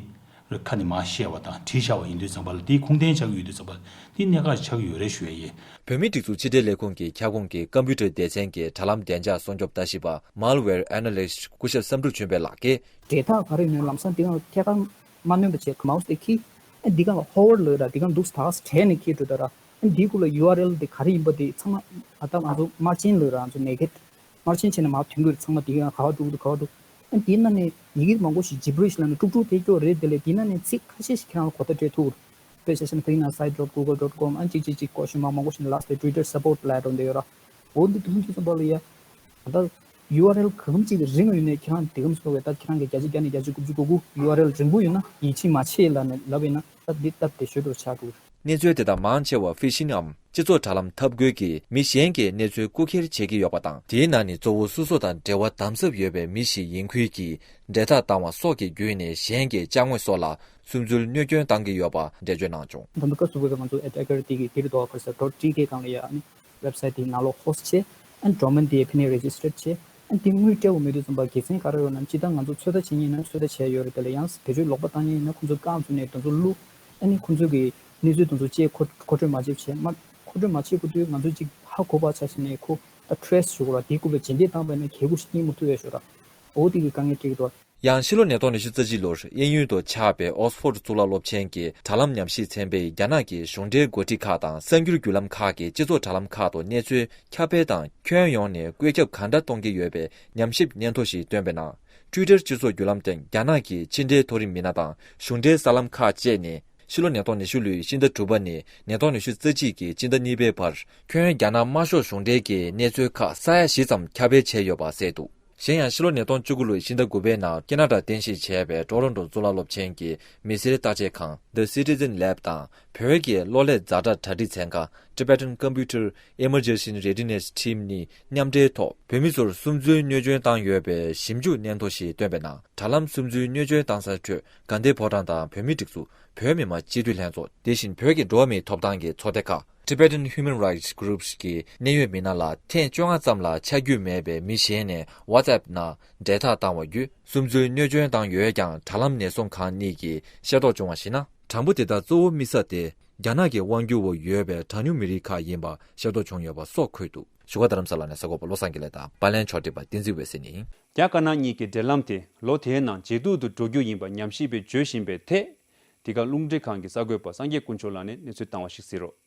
ཁ་ནས་མར་བཤད་པ་དང་བྲིས་བཞག་པ་ཡིན་དུས་ཙམ་པ་ལ། དེ་ཁུངས་ལྡན་ཆགས་ཀྱི་ཡོད་དུས་ཙམ་པ་ལ། དེ་གནད་འགག་ཆགས་ཀྱི་ཡོད་རེད་ཞུ་ཡ་ཡིན། བོད་མིའི་སྒྲིག་འཛུགས་ཕྱི་དྲིལ་ལས་ཁུངས་ཀྱི་ཁྱབ་ཁོངས་ཀྱི་ཀམ་པུ་ཊར་སྡེ་ཚན་གྱི་དྲ་ལམ་བདེ་འཇགས་སྲུང་སྐྱོབ་ལྟ་ཞིབ་པ་Malware Analyst སྐུ་ཞབས་བསམ་གྲུབ་ཆོས་འཕེལ་ལགས་ཀྱིས། འབྲེལ་ཐག་ག་རེ་ཡོད་ན་ལམ་སང་དེ་གང་ཐད་ཀར་མ་གནོན་པ་བྱས་མའོ་སི་དེ་ཁྱེར། ཨ་འདི་གང་ལ་ཧོ་ཝར་ལབ་ར། འདི་གང་འདུག་ད་ག་ས་བྲལ་ནས་ཁྱེར་འགྲོ་ད་ར། ཨ་འདིའི་སྐོར་ལ་ཡུ་ཨར་ཨེལ་དེ་ག་རེ་ཡིན་པ་དེ་ཚང་མ་ཨ་ད་ང་ཚོ་དམར་རྗེན་ལབ་ར། ང་ཚོ་ནེ་ཀེད་དམར་རྗེན་བྱས་ནས་མར་ཐོན་གྱི་རེད། ཚང་མ་འདི་གང་ག་བ་འགྲོ་གི་འདུག་ག་བ་འགྲོ། ཨ་དེའི་ནང་ནས་ཡི་གེ་མང་པོ་ཞིག་ཇི་བི་རིཤ་ལབ་ནས་དཀྲུག་དཀྲུག་དེ་སྐྱོ་རེད། དེ་ལས་དེའི་ནང་ནས་ཚིག་ཁ་ཤས་ཤིག་ཁྱེད་རང་ལ་གོ་བརྡ་སྤྲད་ཐུབ། དཔེ་ཆ་བཞག་ན་ཁ་ཡིན་ན་site dot google dot com ཨ་གཅིག་གཅིག་གཅིག་བཀོད་ཤིང་མང་མང་པོ་ཞིག་last dot twitter support ལབ་འགྲོ་འདི་ཡོད་ར། འོ་འདི་དུས་ཚོད་ཙམ་པ་ལ་ཡ། ད་ལྟ་ཡུ་ཨར་ཨེལ་གང་ཅིག་རིང་ཡོད་ནས་ཁྱེད་རང་དེ་གམ་སོ་བས་ད་ཁྱེད་རང་གི་བརྒྱ་ཆ་བརྒྱ་ནས་བརྒྱ་ཆ་དགུ་བཅུ་གོ་དགུ་ཡུ་ཨར་ཨེལ་རིང་པོ་ཡོད་ན་ཡིད་ཆེས་མ་བྱེད་ལབ་ནས་ལབ་ཡིན་ན་ད་འདི་སྟབས་བདེ་ཤོས་འགྲོ་ཆགས་འདུག། གནས་ཚུལ་དེ་དག་མང་ཆེ་བ་ཕི་ཤིང་ངམ་སྤྱི་ཚོགས་དྲ་ལམ་འཐབ་རྒོལ་གྱིས་མི་གཞན་གྱི་གནས་ཚུལ་རྐུ་འཁྱེར་བྱེད་ཀྱི་ཡོད་པ་དང་། དེའི་ནང་ནས་གཙོ་བོ་སོ་སོ་དང་འབྲེལ་བ་དམ་ཟབ་ཡོད་པའི་མི་ཞིག་ཡིན་ཁུལ་གྱིས་འབྲེལ་ཐག་བཏང་བ་སོགས་ཀྱི་བརྒྱུད་ནས་གཞན་གྱི་ཅ་དངོས་སོགས་ལ་སུམ་འཛུལ་གནོད་སྐྱོན་བཏང་གི་ཡོད་པ་འགྲེལ་བརྗོད་གནང་བྱུང་། ད་ལྟ་སྐབས་སུ་བབས་པའི་ང་ཚོ་attacker དེ་གིས་དེ་རུ་དོ་ཁར་ས་dot tk སྒང་ལ་ཡ་ཨ་ནི་website དེའི་ནང་ལོགས་host བྱས། ཨ་ནི་domain དེ་ཕ་ནས་registered བྱས། ཨ་ནི་དེ་དངུལ་སྤྲད་དགོས་མེད་དུས་ཙམ་པ་དགེ་མཚན་ག་རེ་ཡོད་ན་སྤྱིར་བཏང་ང་ཚོ་ཚོད་ལྟ་བྱེད་མཁན་ཡིན་ན་ཚོད་ལྟ་བྱས་ཡོད་རེད། དེ་ལ་ཡང་བེད་སྤྱོད་ལོག་པ་བཏང་མཁན་ཡིན་ན་ཁོང་ཚོ་རྐང་བཙུགས་ནས་དེ་ཚོ་བླུགས། ཨ་ནི་ཁོང་ཚོ་གི་གནས་ཚུལ་དེ་ཚོ་བཅས་མཁོ་མཁོ་སྤྲོད་མ་བྱེད་བྱས་མ་མཁོ་སྤྲོད་མ་བྱེད་དགོས་དུས་ང་ཚོ་གཅིག་ཧ་གོ་བ་ཆ་བཞག་ནས་ཁོ་ད་trace ཞུ་དགོས་ར། དེའི་སྐོར་ལ་རྗེས་འདེད་བཏང་པ་ཡིན་ན་གལ་པོ་ཞིག་རྙེད་མ་ཐུབ་ཡ་ཞོ་ར། འོ་དེ་གི་དཀའ་ངལ་འཕྲད་ཀྱི་འདུག། ཡང་ཕྱི་ལོ་ཉིས་སྟོང་ཉི་ཤུ་རྩ་གཅིག་ལོར་དབྱིན་ཡུལ་དུ་ཆགས་པའི་ཨོག་སི་ཕོར་ཌི་གཙུག་ལག་སློབ་ཆེན་གྱི་དྲ་ལམ་ཉམས་ཞིབ་ཚན་པས་རྒྱ་ནག་གི་གཞུང་འབྲེལ་འགོ་ཁྲིད་ཁག་དང་གསར་འགྱུར་བརྒྱུད་ལམ་ཁག་གི་སྤྱི་ཚོགས་དྲ་ལམ་ཁག་ཏུ་གནས་ཚུལ་ཁྱབ་སྤེལ་དང་ཁྱོན་ཡོངས་ནས་བཀོད་ཁྱབ་གང་འདྲ་གཏོང་གི་ཡོད་པའི་ཉམས་ཞིབ་སྙན་ཐོ་ཞིག་བཏོན་པའི་ནང་། Twitter སྤྱི་ཚོགས་བརྒྱུད་ལམ་སྟེང་རྒྱ་ནག་གི་ཕྱི་འབྲེལ་མཐོ་རིམ་མི་སྣ་དང་གཞུང་འབྲེལ་གསར་ལམ་ཁག་བཅས་ནས་ཕྱི་ལོ་ཉིས་སྟོང་ཉི་ཤུ་ལོའི་ཕྱི་ཟླ་དྲུག་པ་ནས་ཉིས་སྟོང་ཉི་ཤུ་རྩ་གཅིག་གི་ཕྱི་ཟླ་གཉིས་པའི་བར་ཁྱོན་རྒྱ་ནག་དམར་ཤོག་གཞུང་འབྲེལ་གྱི་གནས་ཚུལ་ཁག་ས་ཡ་བཞི་ཙམ་ཁྱབ་སྤེལ་བྱས་ཡོད་པ་གསལ་འདུག། གཞན་ཡང་ཕྱི་ལོ་ཉིས་སྟོང་བཅུ་དགུ་ལོའི་ཕྱི་ཟླ་དགུ་པའི་ནང་ཁེ་ན་ཌ་རྟེན་གཞི་བྱས་པའི་ཀྲོ་རོན་ཀྲོ་གཙུག་ལག་སློབ་ཆེན་གྱི་མི་སེར་བརྟག་དཔྱད་ཁང་The Citizen Lab དང་བོད་ཀྱི་གློག་ཀླད་ཛ་དྲག་གྲ་སྒྲིག་ཚན་ཁང་Tibetan Computer Emergency Readiness Team གཉིས་མཉམ་འབྲེལ་ཐོག་བོད་མི་ཚོར་སུམ་འཛུལ་གནོད་སྐྱོན་བཏང་ཡོད་པའི་ཞིབ་འཇུག་སྙན་ཐོ་ཞིག་བཏོན་པའི་ནང་། དྲ་ལམ་སུམ་འཛུལ་གནོད་སྐྱོན་བཏང་ས་ཁྲོད་དགའ་ལྡན་ཕོ་བྲང་དང་བོད་མིའི་སྒྲིག་འཛུགས་བོད་མི་མང་སྤྱི་འཐུས་ལྷན་ཚོགས། དེ་བཞིན་བོད་ཀྱི་འགྲོ་བ་མིའི་ཐོབ་ཐང་གི་ཚོགས་སྡེ་ཁག Tibetan Human Rights Groups གི་གནད་ཡོད་མི་སྣ་ལ་ཐེངས་བཅོ་ལྔ་ཙམ་ལ་ཆ་རྒྱུས་མེད་པའི་མི་གཞན་ནས་WhatsApp ནང་འབྲེལ་ཐག་བཏང་བ་བརྒྱུད་སུམ་འཛུལ་གནོད་སྐྱོན་བཏང་ཡོད་ཀྱང་། དྲ་ལམ་ཉེན་སྲུང་ཁང་གཉིས་ཀྱིས་ཤེས་རྟོགས་བྱུང་བར་གཞིགས་ན། དྲང་པོ་དེ་དག་གཙོ་བོ་དམིགས་ས་དེ་རྒྱ་ནག་གི་དབང་སྒྱུར་འོག་ཡོད་པའི་གྲངས་ཉུང་མི་རིགས་ཁག་ཡིན་པ་ཤེས་རྟོགས་བྱུང་ཡོད་པ་སོགས་འཁོད་འདུག། བཞུགས་སྒར་རྡ་རམ་ས་ལ་ནས་གསར་འགོད་པ་བློ་བཟང་དགེ་ལེགས་དང་། པར་ལེན་ཕྱོགས་སྒྲིག་པ་བསྟན་འཛིན་འོད་ཟེར་ནས་ཡིན། རྒྱ་དཀར་ནག་གཉིས་ཀྱི་འབྲེལ་ལམ་དེ་ལོ་དེའི་ནང་ཇེ་སྡུག་ཏུ་འགྲོ་རྒྱུ་ཡིན་པ་ཉམས་ཞིབ་པས་བརྗོད་བཞིན་པའི་ཐད། འདི་ག་རླུང་འཕྲིན་ཁང་གི་གསར་འགོད་པ་སངས་རྒྱས་དཀོན་མཆོག་ལགས་ནས་གནས་ཚུལ་བཏང་བ་ཞིག་གཟིགས་རོགས།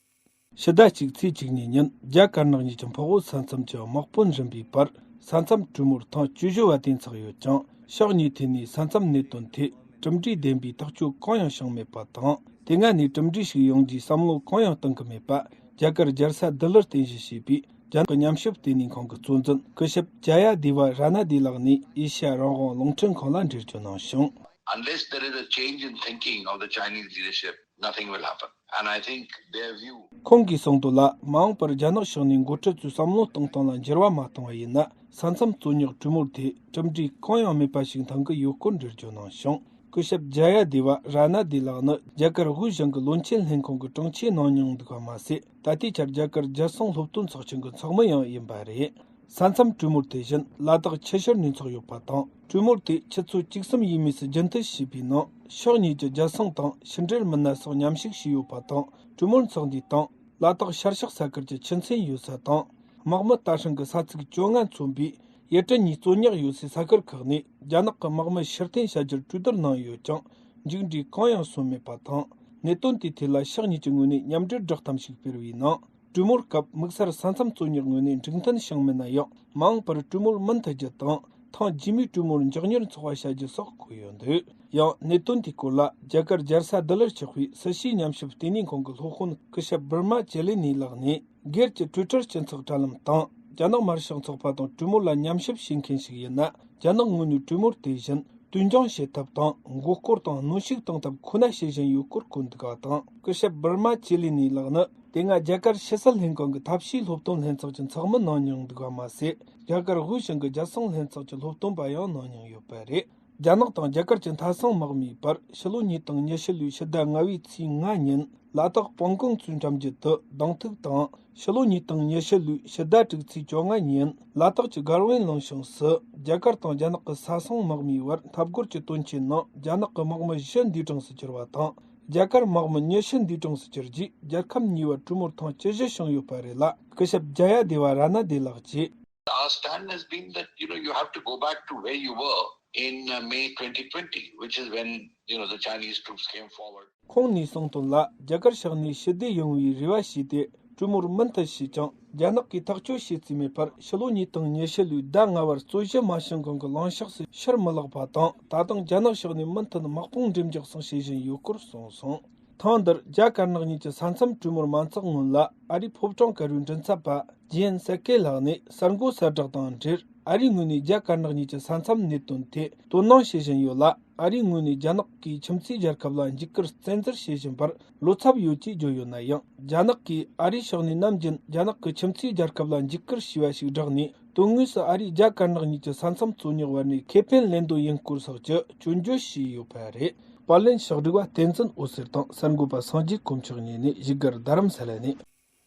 ཕྱི་ཟླ་གཅིག་ཚེས་གཅིག་གཉིས་ཉིན་རྒྱ་དཀར་ནག་གཉིས་ཀྱི་འཕགས་འོག་ས་མཚམས་ཀྱི་དམག་དཔོན་རིམ་པའི་བར་ས་མཚམས་གྲོས་མོལ་ཐེངས་བཅུ་བཞི་བ་དེ་འཚོགས་ཡོད་ཀྱང་། ཕྱོགས་གཉིས་ཐད་ནས་ས་མཚམས་གནད་དོན་ཐད་གྲུབ་འབྲས་ལྡན་པའི་ཐག་གཅོད་གང་ཡང་བྱུང་མེད་པ་དང་། དེ་སྔ་ནས་གྲུབ་འབྲས་ཤིག་ཡོང་རྒྱུའི་བསམ་བློ་གང་ཡང་གཏང་གི་མེད་པ། རྒྱ་གར་རྒྱལ་ས་ལྡི་ལིར་རྟེན་གཞི་བྱས་པའི་རྒྱ་ནག་གི་ཉམས་ཞིབ་ལྟེ་གནས་ཁང་གི་གཙོ་འཛིན་སྐུ་ཞབས་ཇ་ཡ་དེ་ཝ་ར་ན་དེ་ལགས་ནས་ཨེ་ཤ་ཡ་རང་དབང་རླུང་འཕྲིན་ཁང་ལ་འགྲེལ་བརྗོད་གནང་བྱུང་། Unless there is a change in thinking of the Chinese leadership, nothing will happen. And I think their view. ཁོང་གིས་གསུངས་དོན་ལ། མ་འོངས་པར་རྒྱ་ནག་ཕྱོགས་ནས་འགོ་ཁྲིད་ཚོའི་བསམ་བློ་གཏོང་སྟངས་ལ་འགྱུར་བ་མ་བཏང་བ་ཡིན་ན། ས་མཚམས་རྩོད་རྙོག་གྲོས་མོལ་དེ་གྲུབ་འབྲས་གང་ཡང་མེད་པ་ཞིག་འཐེན་གྱི་ཡོད་སྐོར་འགྲེལ་བརྗོད་གནང་བྱུང་། སྐུ་ཞབས་ཇ་ཡ་དེ་ཝ་ར་ན་དེ་ལགས་ནི་རྒྱ་གར་དབུས་གཞུང་གི་བློན་ཆེན་ལྷན་ཁང་གི་དྲུང་ཆེ་གནང་མྱོང་འདུག་པ་མ་ཟད། ད་ལྟའི་ཆར་རྒྱ་གར་རྒྱལ་སྲུང་སློབ་སྟོན་ཚོགས་ཆུང་གི་ཚོགས་མི་ཡང་ཡིན་པ་རེད། ས་མཚམས་གྲོས་མོལ་དེ་བཞིན་ལ་དྭགས་ཆུ་ཤུར་ནས་འཚོགས་ཡོད་པ་དང་། གྲོས་མོལ་དེ་ཆུ་ཚོད་བཅུ་གསུམ་ཡས་མས་སུ་རྒྱུན་མཐུད་བྱས་པའི་ནང་། ཕྱོགས་གཉིས་ཀྱི་རྒྱལ་སྲུང་དང་ཕྱི་འབྲེལ་མི་སྣ་སོགས་མཉམ་ཞུགས་བྱས་ཡོད་པ་དང་། གྲོས་མོལ་འཚོགས་དུས་དང་། ལ་དྭགས་ཤར་ཕྱོགས་ས་ཁུལ་གྱི་ཆུ་མཚོན་ཡོད་ས་དང་། དམག་མི་ལྟ་སྲུང་གི་ས་ཚིགས་བཅོ་ལྔ་མཚོན་པའི་ཡུལ་གྲུ་གཉིས་རྩོད་རྙོག་ཡོད་སའི་ས་ཁུལ་ཁག་ནས་རྒྱ་ནག་གི་དམག་མི་ཕྱིར་འཐེན་བྱ་རྒྱུར་གྲོས་བསྡུར་གནང་ཡོད་ཀྱང་། མཇུག་འབྲས་གང་ཡང་སོན་མེད་པ་དང་། གནད་དོན་དེའི་ཐད་ལ་ཕྱོགས་གཉིས་ཀྱི་ངོས་ནས་མཉམ་འབྲེལ་བསྒྲགས་གཏམ་ཞིག་སྤེལ་བའི་ནང་། གྲོས་མོལ་སྐབས་དམིགས་བསལ་ས་མཚམས་རྩོད་རྙོག་ངོས་ནས་འགྲིག་མཐུན་བྱུང་མེད་ན་ཡང་། མ་འོངས་པར་གྲོས་མོལ་མུ་མཐུད་རྒྱུ་དང་། ཐེངས་རྗེས་མའི་གྲོས་མོལ་མགྱོགས་མྱུར་འཚོགས་པ་བྱ་རྒྱུ་སོགས་འཁོད་ཡོད་འདུག། ཡང་གནད་དོན་དེའི་སྐོར་ལ་རྒྱ་གར་རྒྱལ་ས་ལྡི་ལིར་ཆགས་པའི་སྲིད་ཞུའི་ཉམས་ཞིབ་ལྟེ་གནས་ཁང་གི་སློབ་དཔོན་སྐུ་ཞབས་བྷར་མ་ཅེ་ལེ་ནི་ལགས་ནས། སྒེར་གྱི་ཊུའི་ཊར་སྤྱི་ཚོགས་དྲ་ལམ་དང་། རྒྱ་ནག་དམར་ཤོག་ཚོགས་པ་དང་གྲོས་མོལ་ལ་མཉམ་ཞུགས་བྱེད་མཁན་ཞིག་ཡིན་ན། རྒྱ་ནག་ངོས་ནས་གྲོས་མོལ་དེ་བཞིན་དུས་འགྱངས་བྱེད་ཐབས་དང་། མགོ་སྐོར་དང་གནོན་ཤུགས་གཏོང་ཐབས་ཁོ་ན་བྱེད་བཞིན་ཡོད་སྐོར་བཀོད་འདུག་པ་དང་། སྐུ་ཞབས་བྷར་མ་ཅེ་ལི་ནི་ལགས་ནི་དེ་སྔ་རྒྱ་གར་ཕྱི་སྲིད་ལྷན་ཁང་གི་ཐབས་ཤེས་སློབ་སྟོན་ལྷན་ཚོགས་ཀྱི་ཚོགས་མི་གནང་མྱོང་འདུག་པ་མ་ཟད། རྒྱ་གར་དབུས་གཞུང་གི་རྒྱལ་སྲུང་ལྷན་ཚོགས་ཀྱི་སློབ་སྟོན་པ་ཡང་གནང་མྱོང་ཡོད་པ་རེད། རྒྱ་ནག་དང་རྒྱ་གར་གྱི་མཐའ་སྲུང་དམག་མིའི་བར་ཕྱི་ལོ་ཉིས་སྟོང་ཉི་ཤུ་ལོའི་ཕྱི་ཟླ་ལྔ་པའི་ཚེས་ལྔ་ཉིན་ལ་དྭགས་པང་ཀོང་མཚོའི་འགྲམ་རྒྱུད་དུ་གདོང་ཐུག་དང་། ཕྱི་ལོ་ཉིས་སྟོང་ཉི་ཤུ་ལོའི་ཕྱི་ཟླ་དྲུག་ཚེས་བཅོ་ལྔ་ཉིན་ལ་དྭགས་ཀྱི་སྒར་ཝན་ལུང་གཤོང་སུ་རྒྱ་གར་དང་རྒྱ་ནག་གི་ས་སྲུང་དམག་མིའི་བར་འཐབ་རྒོལ་གྱི་དོན་རྐྱེན་ནང་རྒྱ་ནག་གི་དམག་མི་བཞི་འདས་གྲོངས་སུ་གྱུར་བ་དང་། རྒྱ་གར་དམག་མི་ཉི་ཤུ་འདས་གྲོངས་སུ་གྱུར་རྗེས། རྒྱལ་ཁབ་གཉིས་བར་གྲོས་མོལ་ཐེངས་བཅུ་བཞི་བྱུང་ཡོད་པ་རེད་ལ། སྐུ་ཞབས་ཇ་ཡ་དེ་ཝ་ར་ན་དེ་ལགས་ཀྱིས། Our stand has been that, you know, you have to go back to where you were in, uh, May twenty twenty, which is when, you know, the Chinese troops came forward. ཁོང་ནས་གསུངས་དོན་ལ། རྒྱ་གར་ཕྱོགས་ནས་ཞི་བདེ་ཡོང་བའི་རེ་བ་བྱས་ཏེ། གྲོས་མོལ་མུ་མཐུད་བྱས་ཀྱང་། རྒྱ་ནག་གིས་ཐག་གཅོད་བྱས་ཚུལ་མེད་པར། ཕྱི་ལོ་ཉིས་སྟོང་ཉི་ཤུ་ལོའི་ཟླ་ལྔ་བར་རྩོད་གཞི་མ་བྱུང་གོང་གི་ལངས་ཕྱོགས་སུ་ཕྱིར་མི་ལོག་པ་དང་། ད་དུང་རྒྱ་ནག་ཕྱོགས་ནས་མུ་མཐུད་དམག་དཔུང་འགྲེམས་རྒྱག་གསུང་བྱེད་བཞིན་ཡོད་སྐོར་གསུངས་སོང་། ཐེངས་འདིར་རྒྱ་དཀར་ནག་གཉིས་ཀྱི་ས་མཚམས་གྲོས་མོལ་མ་འཚོགས་སྔོན་ལ། ཨ་རིའི་ཕོ་བྲང་དཀར་པོའི་མགྲིན་ཚབ་པ་ཇི་ཡན་སེ་ཀེ་ལགས་ནས་གསར་འགོད་གསལ་བསྒྲགས་དང་འབྲེལ། ཨ་རིའི་ངོས་ནས་རྒྱ་དཀར་ནག་གཉིས་ཀྱི་ས་མཚམས་གནད་དོན་ཐད་དོ་སྣང་བྱེད་བཞིན་ཡོད་ལ། ཨ་རིའི་ངོས་ནས་རྒྱ་ནག་གིས་ཁྱིམ་མཚེས་རྒྱལ་ཁབ་ལ་འཇིགས་སྐུལ་བཙན་འཛུལ་བྱེད་བཞིན་པར་བློ་འཚབ་ཡོད་ཅེས་བརྗོད་ཡོད་ན་ཡང་། རྒྱ་ནག་གིས་ཨ་རིའི་ཕྱོགས་ནས་ནམ་རྒྱུན་རྒྱ་ནག་གི་ཁྱིམ་མཚེས་རྒྱལ་ཁབ་ལ་འཇིགས་སྐུལ་བྱས་པ་ཞིག་བསྒྲགས་ནས། དོན་དངོས་སུ་ཨ་རིས་རྒྱ་དཀར་ནག་གཉིས་ཀྱི་ས་མཚམས་རྩོད་རྙོག་བར་ནས་ཁེ་ཕན་ལེན་འདོད་ཡིན་སྐོར་སོགས་ཀྱི་སྐྱོན་བརྗོད་བྱས་ཡོད་པ་རེད། པར་ལེན་ཕྱག་སྒྲིག་པ་བསྟན་འཛིན་འོད་ཟེར་དང་། གསར་འགོད་པ་སངས་རྒྱས་དཀོན་མཆོག་གཉིས་ནས་བཞུགས་སྒར་རྡ་རམ་ས་ལ་ནས།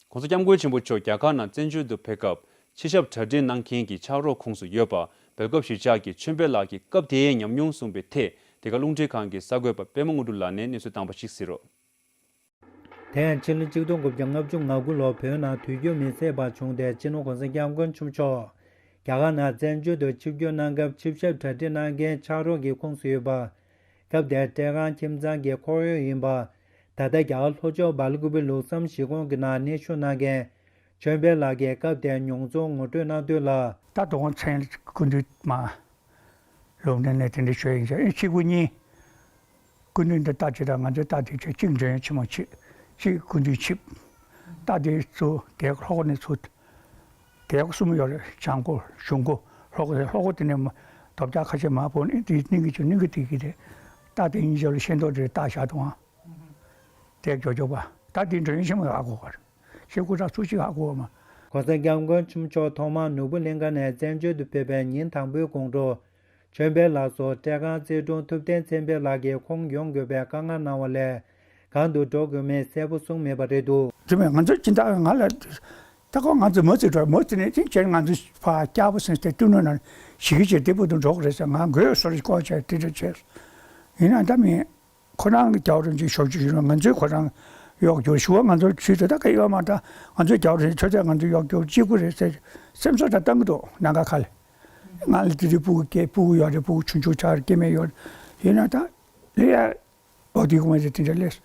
ྋགོང་ས་ྋསྐྱབས་མགོན་ཆེན་པོ་མཆོག་རྒྱ་གར་ནང་བཙན་བྱོལ་དུ་ཕེབས་སྐབས། ཕྱི་ཞབས་གྲ་སྒྲིག་གནང་མཁན་གྱི་ཕྱག་རོགས་ཁོངས་སུ་ཡོད་པ། བོད་སྐབས་གཞིས་ཆགས་ཀྱི་ཆོས་འཕེལ་ལགས་ཀྱིས་སྐབས་དེའི་ཉམས་མྱོང་གསུངས་པའི་ཐད། དེ་ག་རླུང་འཕྲིན་ཁང་གི་གསར་འགོད་པ་པད་མ་དངོས་གྲུབ་ལགས་ནས་གནས་ཚུལ་བཏང་པ་ཞིག་གཟིགས་རོགས། དེ་ཡང་ཕྱི་ལོ་ཆིག་སྟོང་དགུ་བརྒྱ་ལྔ་བཅུ་ང་དགུ་ལོར་བོད་ནང་དུས་འགྱུར་མི་སྲིད་པ་བྱུང་སྟེ། སྤྱི་ནོར་༧གོང་ས་༧སྐྱབས་མགོན་ཆེན་པོ་མཆོག་རྒྱ་གར་ནང་བཙན་བྱོལ་དུ་ཆིབས་བསྒྱུར་གནང་སྐབས། ཆིབས་ཞབས་གྲ་སྒྲིག་གནང་མཁན་ཕྱག་རོགས་ཀྱི་ཁོངས་སུ་ཡོད་པ། སྐབས་དེར་བཀྲས་མཁར་ཁྱིམ་ཚང་གི་འཁོར་གཡོག་ཡིན་པ། ད་ལྟ་རྒྱ་གར་ལྷོ་ཕྱོགས་སྦེལ་ཀུ་པེ་ལུགས་བསམ་གཞིས་ཁོངས་ཀྱི་ནང་གནས་བཞུགས་གནང་མཁན་ཆོས་འཕེལ་ལགས་ཀྱིས་སྐབས་དེར་མྱོང་ཚོར་ངོ་སྤྲོད་གནང་དོན་ལ། ད་དོ་དགོང་མཚན་སྐུ་མདུན་མ། ལུང་བསྟན་ལས་དེ་འདྲ་ཞུ་ཡིན་ཟེར། ཨེ་གཅིག་པུ་གཉིས། སྐུ་མདུན་འདི་རྟ་ཅི་ར་ང་ཚོའི་རྟ་དེ་ཆེ་གཅིག་འཇོན་ཆེན་མོ་ཆེ། གཅིག་སྐུ་མདུན་ཆིབས། རྟ་དེ་ཚུར་རྒྱལ་ལྷོ་ཁོག་ནས་ཚུར། རྒྱལ་ཁོག་གསུམ་ཡོད་རེད། བྱང་ཁོག་གཞུང་ཁོག་ལྷོ་ཁོག་རེད། ལྷོ་ཁོག་དེ་ནས་མ་དོ་བྱ་ཁ་ཤས་མ་ཕོག་ནས་དེ་སྙིང་གི་ཆུ་སྙིང་གི་དེ་གི་རེད། རྟ་དེ་གཉིས་ཆར་ལ་ཤེས་མདོག་དེ་རྟ་བཞག་འདུག་ཨང་། དེ་ཇོ་ཇོ་པ་རྟ་དེ་འཇོན་ཆེན་མོ་ཡོད་ཨ་གོ་བར། ཤེས་ཁུ་ར་ཚུགས་ཤིག་ཨ་གོ་བ་མ། ྋགོང་ས་ྋསྐྱབས་མགོན་ཆེན་པོ་མཆོག་ཐོག་མར་ནོར་བུ་གླིང་ཁ་ནས་བཙན་བྱོལ་དུ་ཕེབས་པའི་ཉིན་དང་པོའི་དགོང་དྲོ། ཆོས་འཕེལ་ལགས་སུ་བཀྲས་མཁར་རྩེ་དྲུང་ཐུབ་བསྟན་ཚེ་འཕེལ་ལགས་ཀྱིས་ཁོང་ཡོང་དགོས་པའི་བཀའ་མངགས་གནང་བ་ལས། གང་དུ་འགྲོ་དགོས་མིན་གསལ་པོ་གསུངས་མེད་པ་རེད་འདུག། དེ་མིན་ང་ཚོ་སྦྱིན་བདག་ང་ལ། ད་ཁོ་ང་ཚོ་མི་ཚེ་འགྲོ་མི་ཚེ་ནས་ཅིག་བྱས་ང་ཚོ་ཕ་སྐྱ་བོ་སེམས་ཏེ་སྟོད་ནོ་ན་ཞིག་གི་ཆེད་དེ་བུ་དུ་འགྲོ་གི་རེད་ཟེར། ང་དགོས་སོ་རེ་ཀོ་བྱས་དེ་འདྲ་བྱས། ཡིན་ན་ད་མིན། ཁོ་རང་གི་རྒྱལ་བ་རིན་པོ་ཆེ་ཞབས་ཕྱི་ཞུ་རུང་ང་ཚོས་ཁོ་རང་གཡོག་རྒྱུགས་ཞུ་བ་ང་ཚོར་ཇུས་དེ་ད་ག་ཡོད་མ་ད། ང་ཚོས་རྒྱལ་བ་རིན་པོ་ཆེ་ཚོད་ཚད་ང་ཚོས་གཡོག་རྒྱུགས་གཅིག་པུ་རེད་ཟེར་སེམས་གསོ་ད་བཏང་གི་འདུག་ནང་ཁ་ཁ་ལ། ང་ལ་དེ་དུས་སྤུ་གུ་སྐྱེ་སྤུ་གུ་ཡོད་རེད། སྤུ་གུ་ཆུང་ཆུང་ཆགས་རེད། སྐྱེ་དམན་ཡོད་རེད། ཡིན་ན་ད་ལས་ཡ་འོ་དེ་གོང་ཞིག་དེ་འདྲ་ལས་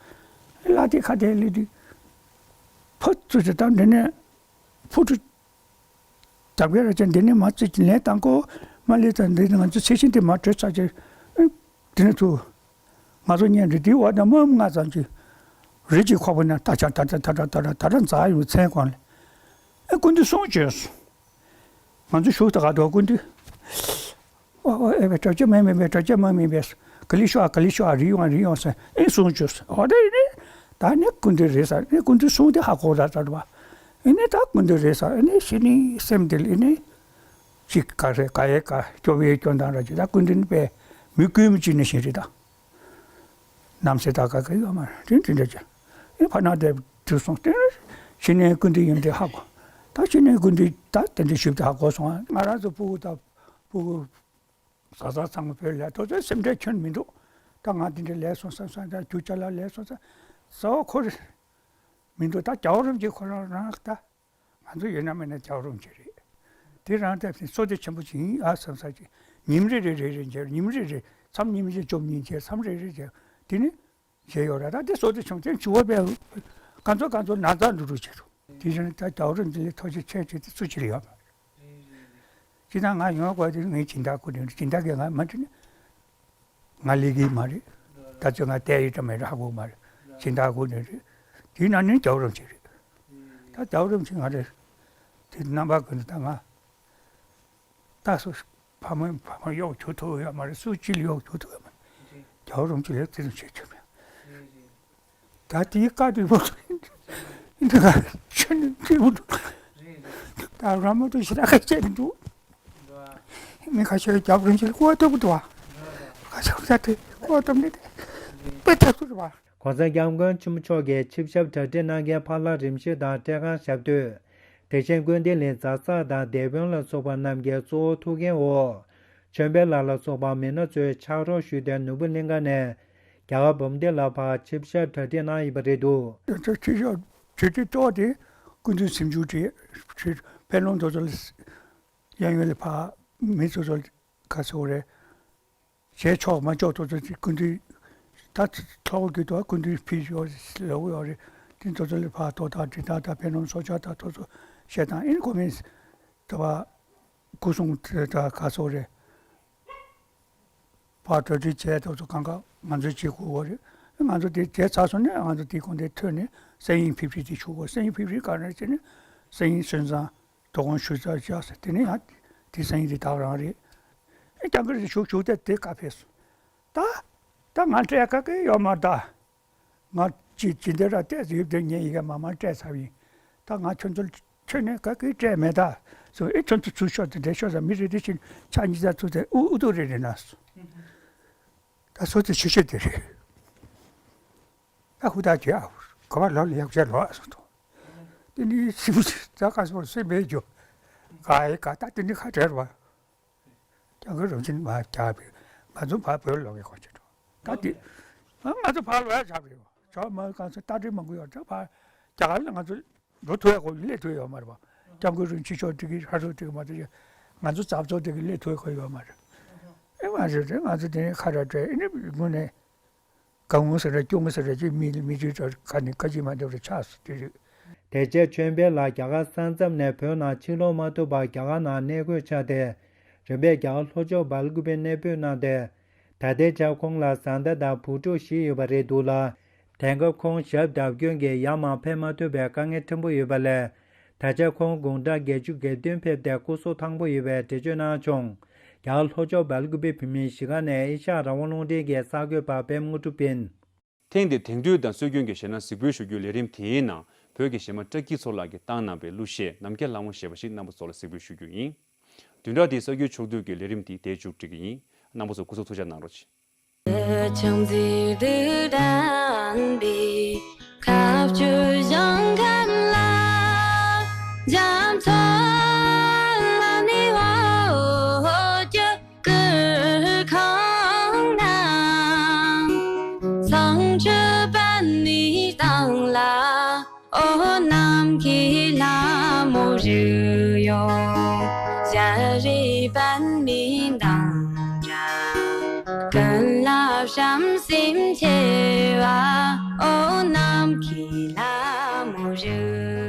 ལ་དེ་ཁ་དེ་ལས་དུས་ཕོ་ཚོད་ཚོད་ད་འདི་ནས་ཕུ་ཁྲུ། དག་པའི་ར་ཅན་འདི་ནས་མ་ཚིག་ལན་བཏང་གོ་མ་ལས་དང་འདི་ང་ཚོ་ཚེ་ཤིན་དེ་མ་གྲོས་ཚར་ཅེ། འདི་ནས་ཐུ། ང་ཚོ་གཉེན་འདི་དེའི་འོག་ནས་མ་ང་ཚང་ཅི། རི་གཅིག་ཁོག་པ་ནས་ད་ཆ་ད་ད་ད་ད་ད་ད་ད་འཛག་ཡོང་མཚན་གོང་ལས། ཨེ་སྐུ་མདུན་གསུང་བྱོས། ང་ཚོ་ཞུགས་ད་ག་དོ་སྐུ་མདུན། ཨོ་ཨོ་ཨེ་བེ་གྲོ་ཅེ་མ་མེད་པས་གྲོ་ཅེ་མ་མེད་པས། ག་ལི་ཤོག་ཨ་ག་ལི་ཤོག་ཨ་རི་ཡོང་ཨ་རི་ཡོང་ཟེར་ཨེ་གསུང་བྱོས། ཨོ་དེ་ནི་ད་ནི་སྐུ་མདུན་རེད་ཟེར་ནི་སྐུ་མདུན་གསུང་དེ་ཧ་གོ་ད་ད་དུ་བ། ཨེ་ནི་ད་སྐུ་མདུན་རེད་ཟེར་ཨེ་ནི་ཤི་ནི་སེམས་དེ་ལ་ཨེ་ནི། ཅིག་ག་རེ་ག་ཡེ་ག་སྐྱོ་བའི་སྐྱོ་མདངས་ར་ཅིག་ད་སྐུ་མདུན་པས་མི་བསྐུལ་མི་ཅི་ནི་ཞིག་རེད་ད། ནམ་སེ་ད་ག་ག་ཡོད་མ་རེད་དེ་འདྲ་ཅིག་ཨེ་ཕ་ན་དེ་དུས་སོང་སྟེ་ཤི་ནས་སྐུ་མདུན་ཡིན་དེ་ཧ་གོ། ད་ཤི་ནས་སྐུ་མདུན་ད་དེ་འདྲ་ཞིབ་ཏུ་ཧ་གོ་སོང་ང་རང་ཚོ་སྤུ་གུ་ད་སྤུ་གུ། བཟའ་ཚང་ཚང་མ་བོད་ལས་ཐོག་ཚོད་སེམས་ཁྲལ་ཁྱོན་མི་འདུག་ད་ང་དེ་འདྲ་ལས་སོང་བསམ་བསམ་ད་རྒྱུ་ཅ་ལག་ལས་སོང་བསམ་ཟ་བ་ཁོ་རེ་མི་འདུག་ད་རྒྱལ་བ་རིན་པོ་ཆེ་ཁོ་རང་རང་ད་ང་ཚོ་ཡོད་ན་མེད་ན་རྒྱལ་བ་རིན་པོ་ཆེ་རེད། དེ་རང་ལྟ་བུ་བསོད་བདེ་ཆེན་པོ་ཅིག་ཡིན་ཨ་བསམ་ས་ཅིག་ཉིན་རེ་རེ་རེ་རེ་མཇལ་ཉིན་རེ་རེ་མཚམས་ཉིན་རེ་བཅོམ་ཉིན་མཇལ་མཚམས་རེ་རེ་མཇལ་དེ་ནི། བྱས་ཡོད་ར་ད་དེ་སོགས་དེ་བྱུང་དེ་བྱུང་བ་པས་གང་ཚོ་གང་ཚོ་ན་ཚ་འགྲོ་འགྲོ་བྱེད་འགྲོ། དེ་བཞིན་ད་རྒྱལ་བ་རིན་པོ་ཆེ་ལས་ཐུགས་རྗེ་ཆེ་བྱེད་དེ་སུ་ཅི་ལ་ཡོད་མ་རེད། ཅི་ད་ང་ཡོང་དགོས་དེ་ངའི་སྦྱིན་བདག་ཁོ་ནས་སྦྱིན་བདག་གིས་ང་མ་དྲིས་ན་ང་ལས་ཀྱི་མ་རེད། ད་ཚོད་ང་བལྟས་ཡོད་དྲ་མེད་དྲ་ཧ་གོ་མ་རེད། སྦྱིན་བདག་ཁོ་ནས་རེད། དེའི་ནང་ནས་རྒྱལ་བ་རིན་པོ་ཆེ་རེད། ད་རྒྱལ་བ་རིན་པོ་ཆེ་ང་རེད། དེ་རྣམ་པ་ཀུན་ཏུ་ད་ང་། ད་སུ་ཕ་མ་ཕ་མ་གཡོག་རྒྱུག་ཐུབ་ཡོད་མ་རེད། སུ་ཅི་ལ་གཡོག་རྒྱུག་ཐུབ་ཡོད་མ་རེད། རྒྱལ་བ་རིན་པོ་ཆེ་ལས་བརྩི་མཐོང་བྱེད་ཆོག་མེད། ད་དེའི་བཀའ་དྲིན་པོ་འདི་ག་ཆོས་ནི་འདྲི་བོ་འདུག་ད་ར་མ་ཏུ་ཞི་ར་ཁ་བྱས་འདུག་མི་ཁ་ཤས་རྒྱལ་བ་རིན་པོ་ཆེ་ལ་སྐུར་བ་བཏབ་འདུག་བ། ཁ་ཤས་ཁ་ཤས་དེ་སྐུར་བ་བཏབ་ནས་དཔེ་ཐག་ཚུད་བ། ྋགོང་ས་ྋསྐྱབས་མགོན་ཆེན་པོ་མཆོག་གིས་ཆིབས་ཞབས་གྲ་སྒྲིག་གནང་མཁན་ཕ་ལྷ་རིན་པོ་ཆེ་དང་བཀྲས་མཁར་ཞབས་སྟོད། དེ་བཞིན་ཀུན་བདེ་གླིང་ཛ་སག་དང་སྡེ་དཔོན་ལ་སོགས་པ་རྣམས་ཀྱི་གཙོ་བོ་ཐུགས་འགན་འོག་ཆོས་འཕེལ་ལགས་ལ་སོགས་པ་མི་སྣ་ཚོས་ཕྱག་རོགས་ཞུས་ཏེ་ནོར་བུ་གླིང་ཁ་ནས་རྒྱ་གར་འབུམ་སྡེ་ལ་ཕར་ཆིབས་ཞབས་གྲ་སྒྲིག་གནང་ཡོད་པ་རེད་འདུག་ཆིབས་ཞབས་གྲ་སྒྲིག་གཙོ་བོ་དེ་ཀུན་འདུས་སེམས་འགྱུར་དེ་ཕན་ལུང་དོ་ཚོ་གཡས་གཡོན་ལ་ཕར་མི་ཚོ་ཚོ་ག་ཚོད་རེད། བྱས་ཆོག་མ་ཆོག་ཐོག་ཚོ་ཀུན་འདུས་ད་ཚོགས་ཀྱི་དོ་ཀུན་འདུས་ཕིས་ཡོད་ལོག་ཡོད་རེད། དེ་ཚོ་ཚོ་ལ་ཕར་ཐོག་དང་འབྲི་སྟངས་དང་ཕན་ནུས་སྲོག་ཆགས་དང་ཐོག་ཚོ་བཤད་སྟངས་ཨེ་ནི་ཁོ་མིན་དེ་བ་སྐུ་སྲུང་དེ་དང་ག་སོགས་རེད། ཕར་གྲ་སྒྲིག་བྱས་ཐོག་ཚོ་གང་ག་ང་ཚོས་བྱེད་དགོས་པ་རེད། ང་ཚོ་དེ་བྱས་ཚར་སོང་ནས་ང་ཚོ་དེ་ཁོང་དེ་ཐོན་ནས་ས་ཡིན་ཕིབ་ཕིབ་དེ་བྱུག་དགོས། ས་ཡིན་ཕིབ་ཕིབ་ག་རེ་བྱས་ནས་ས་ཡིན་སོན་ཙང་དོ་དགོང་ཞུ་ཙམ་བྱས་ཟེར། དེ་ནས་ཡང་དེ་ས་ཡིན་དེ་དག་རང་རེད། ཨེ་རྐྱང་གི་རེད་བྱུག་བྱུག་དེ་དེ་བཀའ་ཕེབས་སོང་། ད་ད་ང་སྤྲད་ག་གི་ཡོད་མ་རེད་ད། ང་ཅི་ཅི་འདི་ར་ཏེ་ཡིབ་དེ་ངས་ཡི་གེ་མ་མ་སྤྲད་ཚར་ཡིན། ད་ང་ཁྱོད་ཚོ་ཁྱོད་ནས་ག་གི་སྤྲད་མེད་ད་སོ། ཨེ་ཁྱོད་ཚོ་ཚུར་ཤོག་དེ་འདྲ་ཤོག་ས་མི་རེ་རེ་བཞིན་ཕྱག་གཉིས་ཚ་ཚུར་དེ་ཨུ་ཨུ་ཏུ་རེ་རེ་ན་སོ། ད་སོ་དེ་ཆུ་ཤོད་དེ་རེད། ད་ཧུ་ད་གྱི་ཨ་ག་བ་ལོ་ལ་ཡག་བྱས་ལོ་ཨ་སོ་ཐོ། དེ་ནི་སི་བུ་ད་ག་སོ་སེ་མེད་རྒྱུ། ག་ཨེ་ག་ད་དེ་ནི་ཁ་བྲལ་བ། རྐྱང་གི་རང་བཞིན་མ་རྒྱག་པས་ང་ཚོ་ཕར་བོད་ལོག་གི་གོ་ཆེ་འགྲོ། ད་དེ་ང་ཚོ་ཕར་ལོག་ཡ་བྱ་བ་རེད། ཇོ་མ་གང་ཚོ་ལྟ་གྲི་མང་པོ་ཡོད་ད་ཕར་རྒྱ་གར་ལ་ང་ཚོ་འགྲོ་ཐུབ་ཡ་གོ་སླེབས་ཐུབ་ཡོད་མ་རེད་པ། སྐྱབས་མགོན་རིན་ཆེན་མཆོག་འགྲིག་གི་ཧྲ་ཧྲུ་འགྲིག་གི་མ་འགྲིག་གི་ང་ཚོ་ཙབ་ཙོག་འགྲིག་གི་སླེབས་ཐུབ་ཡ་གོ་ཡོད་མ་རེད། ཨེ་མ་རེད་རེད། ང་ཚོ་དེ་ནས་ཁ་ར་སྤྲད་ཨེ་ནི་དངོས་གནས། གང་ངོ་ཟེར་ར་སྐྱོ་ངོ་ཟེར་ར་ཅིག་མི་མི་ཅིག་ཚོར་ཁ་ནས་ཁ་ཅིག་མ་འདེབས་ར་ཆགས་སུ་དེ་རེད། དེ་རྗེས་ཆོས་འཕེལ་ལགས་རྒྱ་གར་ས་མཚམས་ནས་བོད་ནང་ཕྱིར་ལོག་མ་ཐུབ་པར་རྒྱ་གར་ནང་གནས་འཁོད་ཆགས་ཏེ། རིམ་པས་རྒྱ་གར་ལྷོ་ཕྱོགས་སྦེལ་ཀུ་པེ་གནས་སྤོས་གནང་སྟེ། ད་ལྟའི་ཆར་ཁོང་ལ་བཟའ་ཟླ་དང་བུ་ཕྲུག་བཞི་ཡོད་པ་རེད་འདུག་ལ། དེང་སྐབས་ཁོང་ཞབས་བརྡབ་སྐྱོན་གྱིས་ཡར་མར་ཕེབས་མ་ཐུབ་པའི་དཀའ་ངལ་ཕྲན་བུ་ཡོད་པ་ལས། ད་ཆ་ཁོང་དགུང་གྲངས་བརྒྱད་ཅུ་གྱ་བདུན་ཕེབས་ཏེ་སྐུ་གཟུགས་ཐང་པོ་ཡོད་པའི་འགྲེལ་བརྗོད་གནང་བྱུང་། རྒྱ་གར་ལྷོ་ཕྱོགས་སྦེལ་ཀུ་པེ་བོད་མིའི་གཞིས་ཀ་ནས་ཨེ་ཤ་ཡ་རང་དབང་རླུང་འཕྲིན་གྱི་གསར་འགོད་པ་པད་མ་དངོས་གྲུབ་ཡིན། ཐེངས་འདིར་དེང་དུས་དང་སྲོལ་རྒྱུན་གྱི་གཞས་སྣ་གཟིགས་འབུལ་ཞུ་རྒྱུའི་ལས་རིམ་དེའི་ནང་བོད་ཀྱི་གཞས་མ་བཀྲ་སྐྱིད་མཚོ་ལགས་ཀྱིས་བཏང་གནང་བའི་གླུ་གཞས་ནམ་མཁའི་ལྷ་མོ་ཞེས་པ་ཞིག་རྣམ་པ་ཚོ་ལ་གཟིགས་འབུལ་ཞུ་རྒྱུ་ཡིན། བདུན་ཕྲག་འདིའི་གསར་འགྱུར་ཕྱོགས་བསྡུས་ཀྱི་ལས་རིམ་འདི་འདིར་མཇུག་སྒྲིལ་གྱི་ཡིན། རྣམ་པ་ཚོ་སྐུ་གཟུགས་ཐུགས་ཅག་གནང་རོགས་གྱིས། ཆང་འཛིན་དུ་དྲན་པའི་ཁ་བཅུ་ཞང་ཁམས་ལ། རྒྱ་མཚོ་ལ་ནི་འོ་ཀྱི་ཀུར་ཁང་ན། སང་ཆུ་པན་ནི་སྟེང་ལ། ཨོ་ནམ་མཁའི་ལྷ་མོ་བཞུགས་ཡོད། ཞལ་རས་པདྨའི་མདངས་འདྲ། ཀུན་ལ་བྱམས་སེམས་ཆེ་བ། ཨོ་ནམ་མཁའི་ལྷ་མོ་བཞུགས།